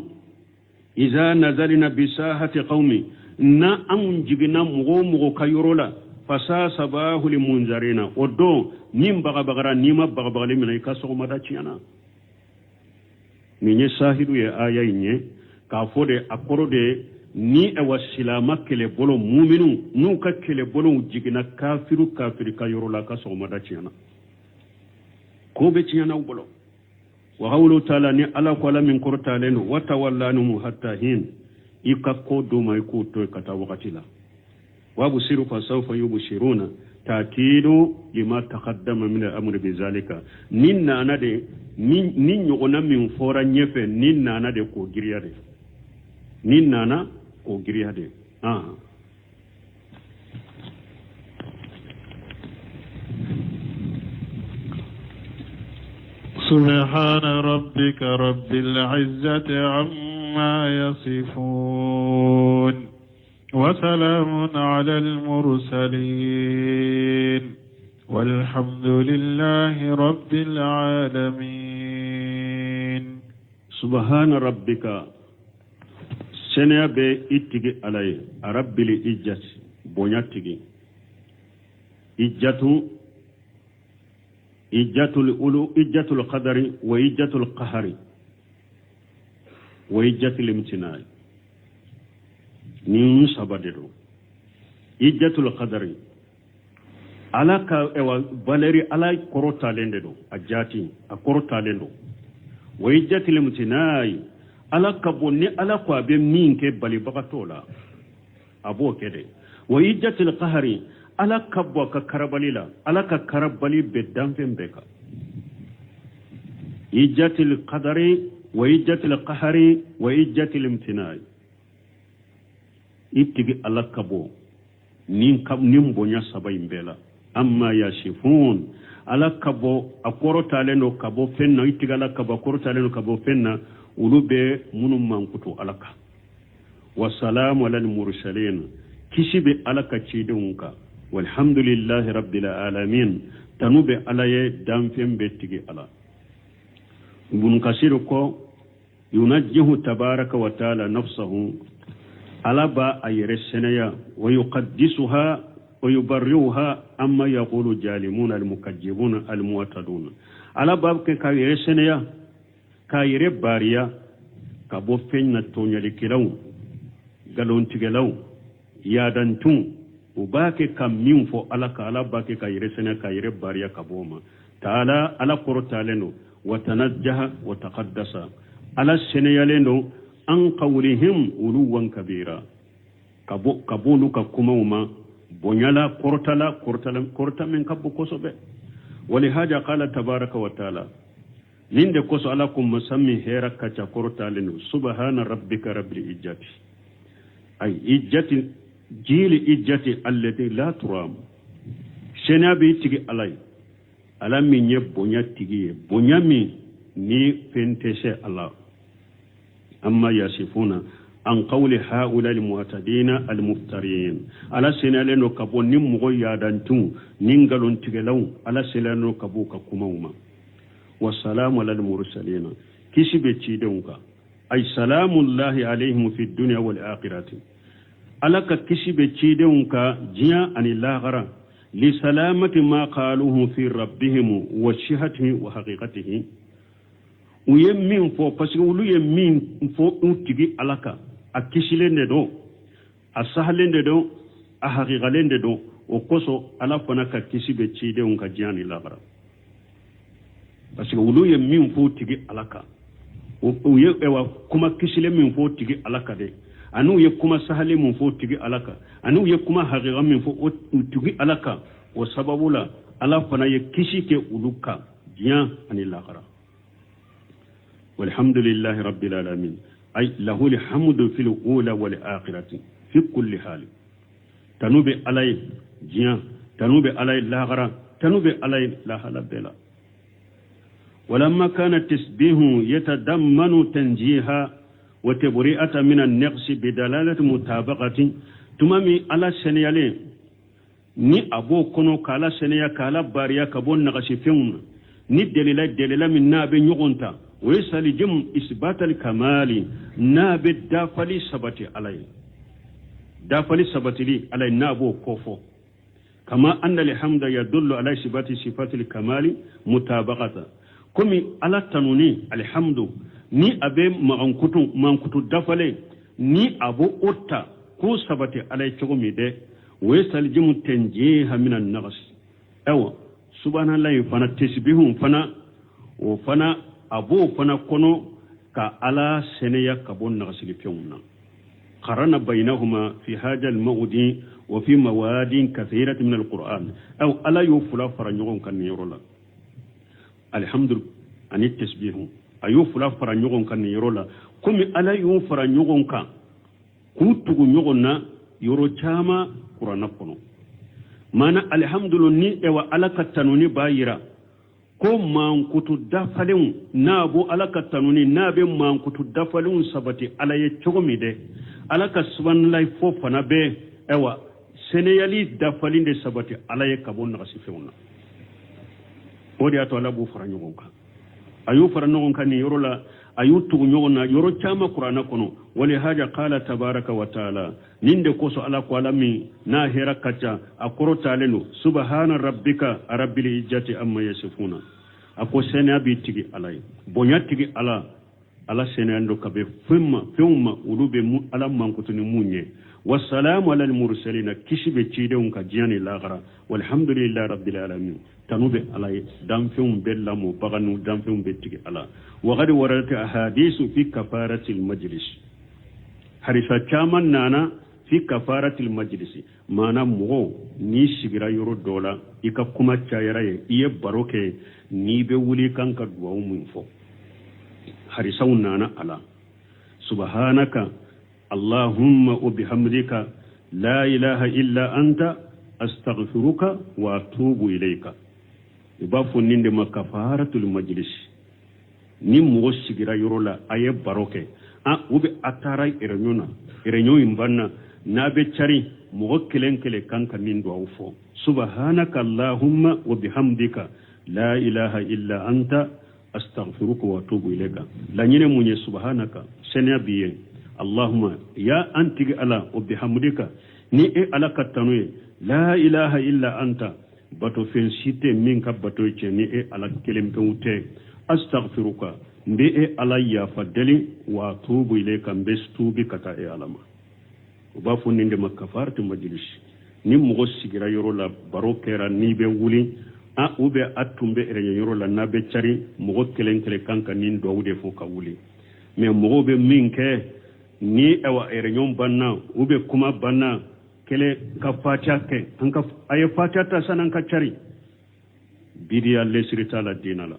iza nazalina bisahati qawmi, na anw jiginna mɔgɔ o mɔgɔ ka yɔrɔ la, fasa sabahu li munzarina, o don min bagabagara, n'i ma bagabagali minɛ, i ka sɔgɔmada tiɲɛna. Nin ye sahidu ye aya in ye k'a fɔ de, a kɔrɔ de ni awa silama kɛlɛbolo muminu n'u ka kɛlɛbolow jiginna kafiru kafiri ka yɔrɔ la, ka sɔgɔmada tiɲɛna, ko bɛ tiɲɛna u bolo. Wa qawlu taala, ni Ala ko, Ala min kɔrɔtalen don, wa tawalla anhum hatta hin, i ka ko d'u ma, i k'u to yen ka taa wagati la. Wa absiru fa sawfa yubsiruna takidu lima taqaddama min al-amri bizalika. Ni nana de ni ɲɔgɔnna min fɔra ɲɛfɛ, ni nana de k'o giriya de, ni nana k'o giriya de. سبحان ربك رب العزة عما يصفون وسلام على المرسلين والحمد لله رب العالمين. سبحان ربك، sɛnɛya bɛ i tigi Ala ye, rabbil izzati, bonya tigi, ijjatu ijjatul ulu, ijjatul qadari wa ijjatul qahari wa ijjatul imtinai, nin saba de don. Ijjatul qadari, Ala ka ewa valeur, Ala kɔrɔtalen de don, a jaati a kɔrɔtalen don. Wa ijjatil imtinai, Ala ka bon, ni Ala ko a bɛ min kɛ, balibaga t'o la, a b'o kɛ de. Wa ijjatil qahari, Ala ka bon a ka karabali la, Ala ka karabali bɛ danfɛn bɛɛ kan. Ijjatil qadari wa ijjatil qahari wa ijjatil imtinai, i tigi Ala ka bon nin bonya saba in bɛɛ la. Amma yasifun, Ala ka bon, a kɔrɔtalen don ka bɔ fɛn na, i tigi Ala ka bon, a kɔrɔtalen don ka bɔ fɛn na olu bɛ minnu mankutu Ala kan. Wasalamu alal mursalin, kisi bɛ Ala ka cidenw kan. Walhamdulillahi rabbil alamin, tanu bɛ Ala ye, danfɛn bɛɛ tigi Ala. Ibn Kasir ko yunajjihu tabaraka wa taala nafsahu, Ala b'a a yɛrɛ sɛnɛya, wa yuqaddisuha wa yubarri'uha amma yaqulu jalimuna almukajjibuna almu'taduna. Ala b'a kɛ k'a yɛrɛ sɛnɛya, k'a yɛrɛ baariya ka bɔ fɛn na tɔɲɔlikɛlaw, nkalontigɛlaw, yaadantunw u b'a kɛ ka min fɔ Ala ka, Ala b'a kɛ ka yɛrɛ sɛnɛya, k'a yɛrɛ baariya ka bɔ o ma. Taala, Ala kɔrɔtalen don, wa tanajjaha wa taqaddasa, Ala sɛnɛyalen don, an qawlihim uluwan kabira, ka bɔ olu ka kumaw ma bonyala, kɔrɔtala, kɔrɔta min ka bon kosɛbɛ. Walihaja qala tabaraka wa taala, nin de kosɔn Ala ko, masa min hɛrɛ ka ca, kɔrɔtalen don, subhana rabbika rabbil ijjati, ay ijjati jili ijjati allati la turam, sɛnɛya b'i tigi Ala ye, Ala min ye bonya tigi ye, bonya min ni fɛn tɛ se a la. Amma yasifuna an qawli haula almu'tadina almuftarin, Ala senalen don ka bɔ ni mɔgɔ yaadantunw ni nkalontigɛlaw, Ala senalen don ka bɔ u ka kumaw ma. Wasalamu ala almursalina, kisi bɛ cidenw kan, ay salamullahi alayhim fi dunya wal akhirati, Ala ka kisi bɛ cidenw kan diɲɛ ani lahara, li salamati ma qaluhu fi rabbihim wa sihatihi wa haqiqatihi. U ye min fɔ, parce que olu ye min fɔ u tigi Ala kan, a kisilen de don, a sahalen de don, a hakikalen de don. O kosɔn Ala fana ka kisi bɛ cidenw kan diɲɛ ni lahara, parce que olu ye min fɔ u tigi Ala kan, u ye ɛwa kuma kisilen min fɔ u tigi Ala kan dɛ, ani u ye kuma sahalen min fɔ u tigi Ala kan, ani u ye kuma hakika min fɔ u tigi Ala kan, o sababu la Ala fana ye kisi kɛ olu kan diɲɛ ani lahara. Walhamdulillahi rabbil alamin, ay lahul hamdu fil ula wal akhirati fi kulli hali. Tanu bɛ Ala ye diɲɛ, tanu bɛ Ala ye lahara, tanu bɛ Ala ye lahala bɛɛ la. Walamma kana tasbihu yatadammanu tanjiha wa tabri'ata min an-naqsi bidalalati mutabaqati. Tuma min Ala seniyalen ni a b'o kɔnɔ k'Ala seniya, k'Ala bariya ka bɔ nagasifɛnw na, ni delila delila min n'a bɛ ɲɔgɔn ta, o ye salijim isbatal kamali, n'a bɛ dafali sabati Ala ye, dafali sabatili Ala ye, n'a b'o kofɔ. Kama anna alhamda yadullu ala isbati sifatil kamali mutabaqata, komi Ala tanuni alhamdu ni a bɛ magankutu mankutu dafalen ni a b'o o ta k'o sabati Ala ye cogo min dɛ, o ye salijimu tanjiha mina naqas. Ayiwa, subhanallahi fana, tasbihu fana, o fana a b'o fana kɔnɔ ka Ala sɛnɛya ka bɔ nagasilifɛnw na. Qarana bainahuma fi haja al-mawdi wa fi mawadin kathiratin min al-Qur'an. Aw Ala y'o fila fara ɲɔgɔn kan nin yɔrɔ la, alhamdu ani tasbihu, a y'o fila fara ɲɔgɔn kan nin yɔrɔ la, komi Ala y'o fara ɲɔgɔn kan k'u tugu ɲɔgɔn na yɔrɔ caman kuranna kɔnɔ. Maana alhamdulu ni ewa Ala ka tanuni b'a yira ko mankutu dafalenw n'a bɔ Ala ka tanuni n'a bɛ mankutu dafalenw sabati Ala ye cogo min dɛ, Ala ka subhanallahi fɔ fana bɛ ewa seneyali dafalen de sabati Ala ye ka bɔ nagasifɛnw na. O de y'a to Ala b'u fara ɲɔgɔn kan, a y'u fara ɲɔgɔn kan nin yɔrɔ la, a y'u tugu ɲɔgɔn na yɔrɔ caman kuranna kɔnɔ. Walihaja qala tabaraka wa taala, nin de kosɔn Ala ko, Ala min n'a hɛrɛ ka ca, a kɔrɔtalen don, subhana rabbika rabbil izzati amma yasifuna. A ko sɛnɛya b'i tigi Ala ye, bonya tigi Ala, Ala sɛnɛya don ka bɛn fɛn ma, fɛnw ma olu bɛ mu Ala mankutu ni mun ye. Wasalamu alal mursalina, kisi bɛ cidenw ka diɲɛ ni lahara. Walhamdulillahi rabbil alamin, tanu bɛ Ala ye, danfɛnw bɛɛ lamɔbaga n'u danfɛnw bɛɛ tigi Ala. Waqad waradat ahadisu fi kafaratil majlis, hadisa caman nana fi kafaratil majlisi, maana mɔgɔ n'i sigira yɔrɔ dɔ la, i ka kuma cayara ye, i ye baro kɛ, n'i bɛ wuli kan ka duwawu min fɔ, hadisaw nana a la. Subhanaka allahumma wa bihamdika la ilaha illa anta astaghfiruka wa atubu ilayka. I b'a fɔ nin de ma kafaratul majlis. Ni mɔgɔ sigira yɔrɔ la, a ye baro kɛ, an u bɛ a taara réunion na, réunion in banna, n'a bɛ cari, mɔgɔ kelen kelen kan ka nin duwawu fɔ: subhanaka allahumma wa bihamdika la ilaha illa anta astaghfiruka wa atubu ilayka. Laɲini mun ye? Subhanaka, sɛnɛya b'i ye, allahumma, ya an tigi Ala, wa bihamdika, ni e Ala ka tanu ye, la ilaha illa anta, bato fɛn si tɛ min ka bato ye tiɲɛ ni e Ala kelen pewu tɛ, astaghfiruka, n bɛ e Ala yafa deli, wa atubu ilayka, n bɛ tuubi ka taa e Ala ma. U b'a fɔ nin de ma kafaratu majlis. Ni mɔgɔ sigira yɔrɔ la, baro kɛra, n'i bɛ wuli a u bɛ a tun bɛ réunion yɔrɔ la, n'a bɛ cari, mɔgɔ kelen kelen kan ka nin duwawu de fɔ ka wuli. Mais mɔgɔw bɛ min kɛ ni awa réunion banna, u bɛ kuma banna, kelen ka fatiya kɛ, an ka a ye fatiya ta sanni an ka cari, bidiya, lesiri t'a la diinɛ la.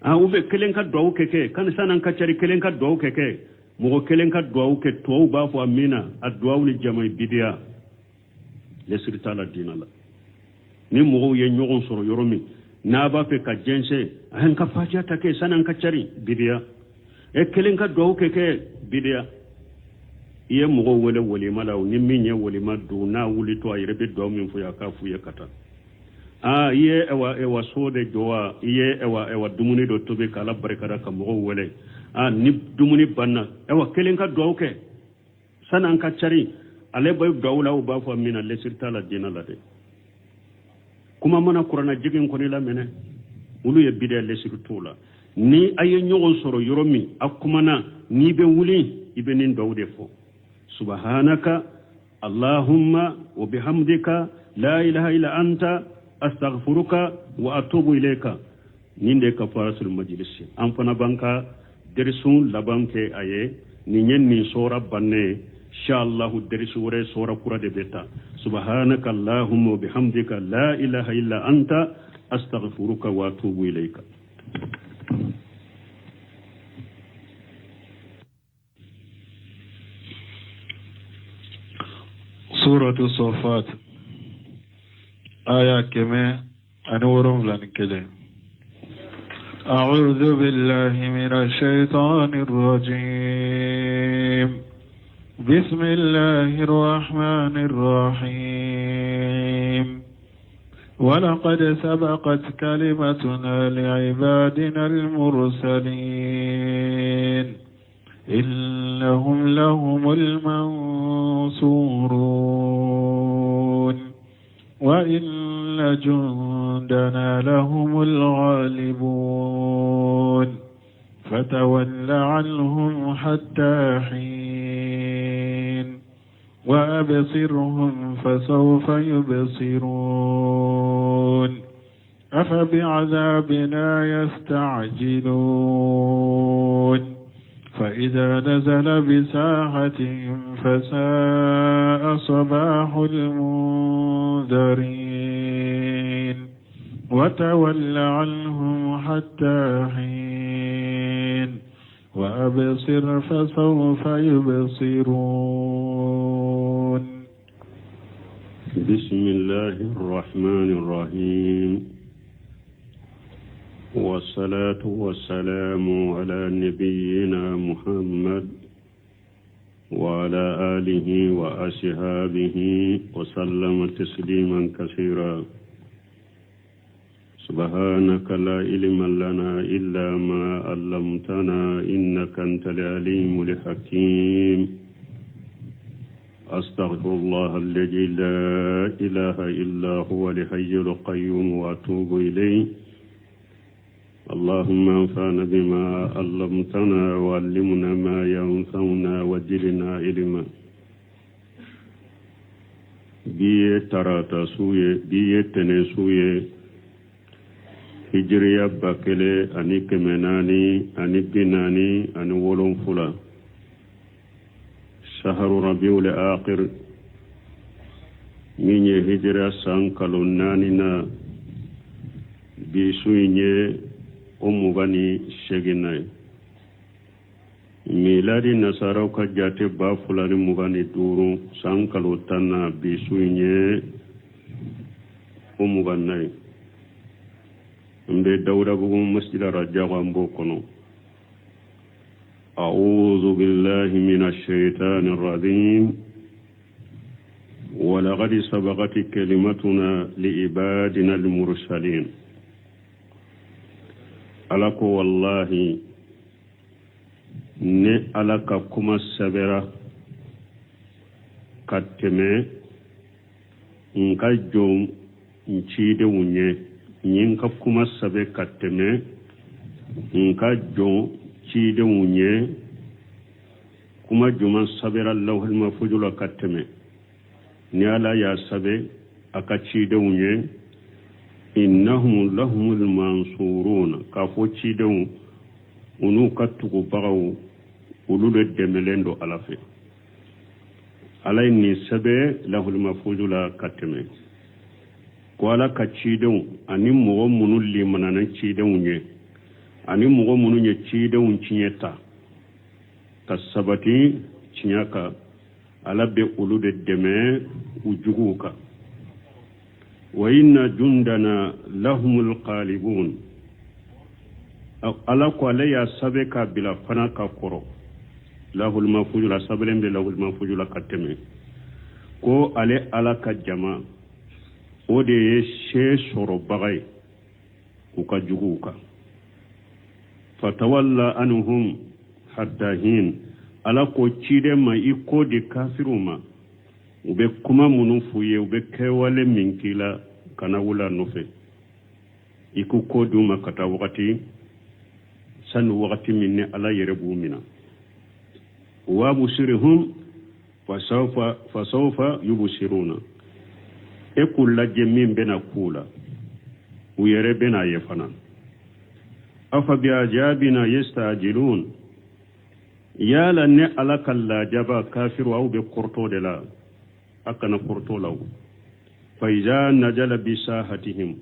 Ah, u bɛ kelen ka duwawu kɛ kan sanni an ka cari, kelen ka duwawu kɛ, mɔgɔ kelen ka duwawu kɛ, tɔw b'a fɔ amina, a duwawu ni jama ye bidiya, lesiri t'a la diinɛ la. Ni mɔgɔw ye ɲɔgɔn sɔrɔ yɔrɔ min n'a b'a fɛ ka jɛnsɛn, an ka fatiya ta kɛ sanni an ka cari, bidiya. E kelen ka duwawu kɛ, bidiya. I ye mɔgɔw wele walima la, ni min ye walima don, n'a wulitɔ a yɛrɛ bɛ duwawu min fɔ ye, a k'a f'u ye ka taa. Aa, i ye ɛwa so de jɔ wa, i ye ɛwa dumuni dɔ tobi k'Ala barikada ka mɔgɔw wele, aa, ni dumuni banna, ɛwa kelen ka duwawu kɛ sanni an ka cari, ale bɛ duwawu la, u b'a fɔ min na, lesiri t'a la diinɛ la dɛ. Kuma mana kuranna jigin kɔni lamɛnɛ, olu ye bidiya, lesiri t'o la. Ni a ye ɲɔgɔn sɔrɔ yɔrɔ min, a kumana, n'i bɛ wuli, i bɛ nin duwawu de fɔ: subhanaka allahumma wa bihamdika la ilaha illa anta astaghfiruka wa atubu ilayka. Nin de kafaratul majlis. An fana b'an ka derisun laban kɛ a ye. Nin ye nin sɔra bannen ye. Inshallah, derisu wɛrɛ, sɔra kura de bɛ ta. Subhanaka allahumma wa bihamdika la ilaha illa anta astaghfiruka wa atubu ilayka. Suratu Sɔfat aya 171. أعوذ بالله من الشيطان الرجيم بسم الله الرحمن الرحيم ولقد سبقت كلمتنا لعبادنا المرسلين إنهم لهم المنصورون وإن جندنا لهم الغالبون فتول عنهم حتى حين وأبصرهم فسوف يبصرون أفبعذابنا يستعجلون فإذا نزل بساحتهم فساء صباح المنذرين وتول عنهم حتى حين وأبصر فسوف يبصرون بسم الله الرحمن الرحيم والصلاة والسلام على نبينا محمد وعلى آله وأصحابه وسلم تسليما كثيرا سبحانك لا علم لنا إلا ما علمتنا إنك أنت العليم الحكيم أستغفر الله الذي لا إله إلا هو الحي القيوم وأتوب إليه اللهم انفعنا بما علمتنا وعلمنا ما ينفعنا وزدنا علما bi ye tarata su ye bi ye tɛnɛ su ye hijiriya 1447 saharu rabiul akhir min ye hijiriya san kalo naani na bi su in ye o 28na ye miladi nasaraw ka jate 2025 san kalo 10 na bi su in ye o 20na ye n bɛ dawudabugu masjid rajago an b'o kɔnɔ أعوذ بالله من الشيطان الرجيم ولقد سبقت كلمتنا لعبادنا المرسلين ala ko wallahi ne ala ka kuma sɛbɛra ka tɛmɛ n ka jɔn n cidenw ɲɛ n ye n ka kuma sɛbɛ ka tɛmɛ n ka jɔn cidenw ɲɛ kuma juman sɛbɛra lawhil mafuju la ka tɛmɛ ni ala y'a sɛbɛ a ka cidenw ye innahum lahumul mansuruna k'a fɔ cidenw u n'u ka tugubagaw olu de dɛmɛlen don ala fɛ ala ye nin sɛbɛ lahul mafuju la ka tɛmɛ ko ala ka cidenw ani mɔgɔ minnu limanana cidenw ye ani mɔgɔ minnu ye cidenw tiɲɛ ta ka sabati tiɲɛ kan ala bɛ olu de dɛmɛ u juguw kan wa inna jundana lahumul ghalibun ala ko ale y'a sɛbɛn k'a bila fana ka kɔrɔ lahul mafuju la sɛbɛnlen bɛ lahul mafuju la ka tɛmɛ ko ale ala ka jama o de ye se sɔrɔbaga ye u ka juguw kan fatawalla anhum hatta hin ala ko ciden ma i kɔ di kafiriw ma u bɛ kuma minnu f'u ye u bɛ kɛwale min k'i la kana wuli a nɔfɛ i k'u kɔ d'u ma ka taa wagati sani wagati min ni ala yɛrɛ b'u mina wa absirhum fasawfa yubsiruna e k'u lajɛ min bɛna k'u la u yɛrɛ bɛna ye fana afa bi azabina yastajilun yala ne ala ka lajaba kafiru aw bɛ kɔrɔtɔ de la a kana kɔrɔtɔ la o fa iza najala bi sahatihim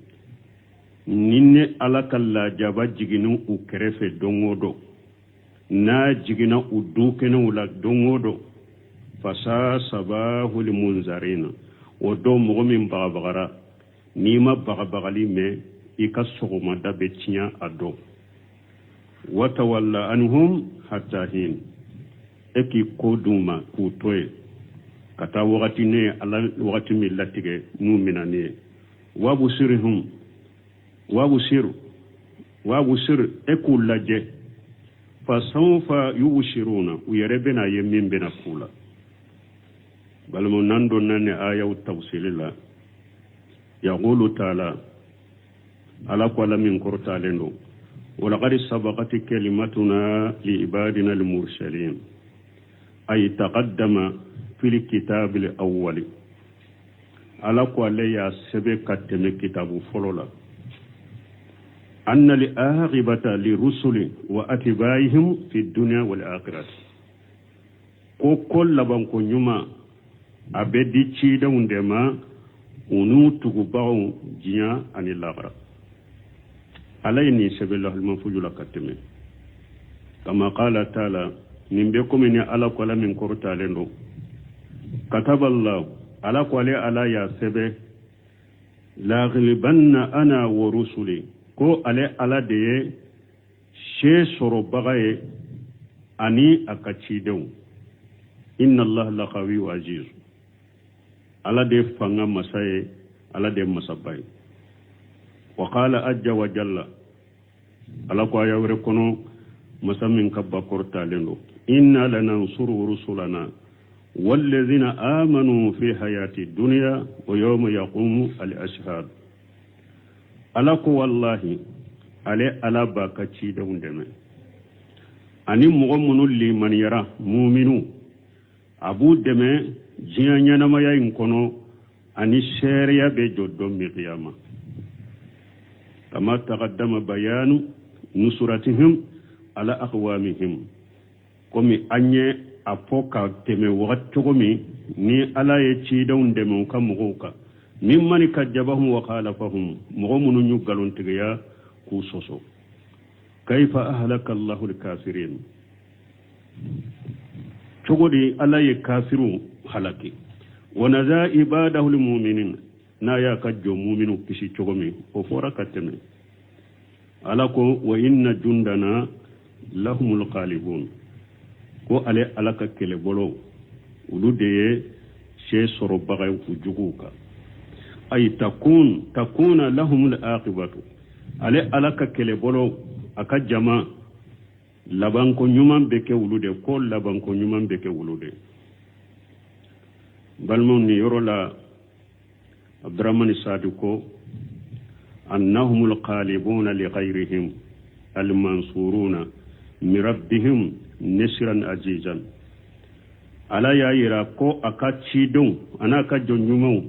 ni ne ala ka lajaba jiginna u kɛrɛfɛ don o don n'a jiginna u dukɛnɛw la don o don Fasa sabahul munzarina, o don mɔgɔ min bagabagara, n'i ma bagabagali mɛn, i ka sɔgɔmada bɛ tiɲɛ a don. Watawalla anhum hatta hin, e k'i kɔ d'u ma k'u to yen ka taa wagati ne ye Ala wagati min latigɛ n'u minɛni ye. Wabusirhum, wabusir, wabusir, e k'u lajɛ. Fasawfa yubsiruna, u yɛrɛ bɛna ye min bɛna k'u la. Balimaw, n'an donna ni ayaw tafsiri la, yaqulu taala, Ala ko, Ala min kɔrɔtalen don, walaqad sabaqati kalimatuna li ibadina almursalin, ay taqaddama fil kitabil awwali. Ala ko ale y'a sɛbɛn ka tɛmɛ kitabu fɔlɔ la, anna li aqibata li rusuli wa atbaihim fi dunya wal akhirati, ko labanko ɲuman a bɛ di cidenw de ma, u n'u tugubagaw, diɲɛ ani lahara. Ala ye nin sɛbɛn lahul la ka tɛmɛ. Kama qala taala, nin bɛ komi ni Ala ko, Ala min kɔrɔtalen don, kataballahu, Ala ko ale Ala y'a sɛbɛn, laaghlibanna ana wa rusuli, ko ale Ala de ye se sɔrɔbaga ye ani a ka cidenw. Inna Allah laqawiyu aziz, Ala de ye fanga masa ye, Ala de ye masaba ye. Wa qala ajja wa jalla, Ala ko aya wɛrɛ kɔnɔ, masa min ka ba kɔrɔtalen don, inna lanansuru rusulana wallazina amanu fi hayati dunya wa yawma yaqumu al ashhad. Ala ko wallahi, ale Ala b'a ka cidenw dɛmɛ ani mɔgɔ minnu limaniyara, muminu, a b'u dɛmɛ diɲɛ ɲɛnamaya in kɔnɔ ani seereya bɛ jɔ don min kiyama. Kama taqaddama bayanu nusuratihim ala aqwamihim, komi an ye a fɔ ka tɛmɛ wagati cogo min ni Ala ye cidenw dɛmɛ u ka mɔgɔw kan, mimman kajabahum wa khalafahum, mɔgɔ minnu y'u nkalontigiya k'u sɔsɔ. Kaifa ahlaka Allahu alkafirin, cogo di Ala ye kafiriw halaki? Wa naza ibadahu almuminin, n'a y'a ka jɔn muminu kisi cogo min, o fɔra ka tɛmɛ. Ala ko wa inna jundana lahumul ghalibun, ko ale Ala ka kɛlɛbolo, olu de ye se sɔrɔbaga ye u juguw kan. Ay takun takuna lahumul aqibatu, ale Ala ka kɛlɛbolo, a ka jama, labanko ɲuman bɛ kɛ olu de ko, labanko ɲuman bɛ kɛ olu de. Balimaw, nin yɔrɔ la, Abdurahmani Sadi ko annahumul ghalibuna li ghayrihim almansuruna min rabbihim nisran azizan. Ala y'a yira ko a ka cidenw an'a ka jɔn ɲumanw,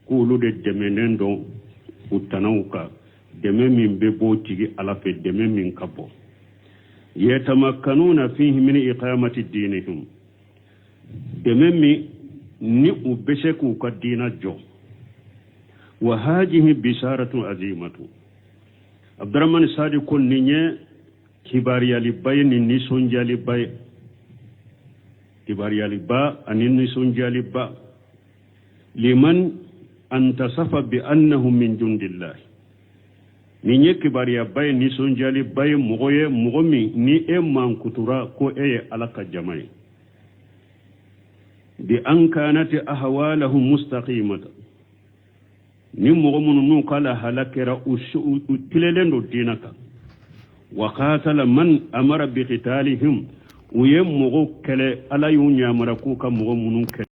k'olu de dɛmɛnen don u tanaw kan, dɛmɛ min bɛ bɔ tigi Ala fɛ, dɛmɛ min ka bɔ yatamakkanuna fihi min iqamati dinihim, dɛmɛ min ni u bɛ se k'u ka diina jɔ. Wa hajihi bisharatun azimatu, Abdurahmani Sadi ko nin ye kibariyaliba ye, nin nisɔndiyaliba ye, kibariyaliba ani nisɔndiyaliba, liman antasafa bi annahu min jundillahi. Nin ye kibariyaba ye, nisɔndiyaliba ye mɔgɔ ye, mɔgɔ min ni e mankutura ko e ye Ala ka jama ye, bi an kanati ahwalahum mustaqimata, ni mɔgɔ minnu n'u ka lahala kɛra u tilelen don diinɛ kan. Wa qatala man amara bi qitalihim, u ye mɔgɔw kɛlɛ, Ala y'u yamara k'u ka mɔgɔ minnu kɛlɛ.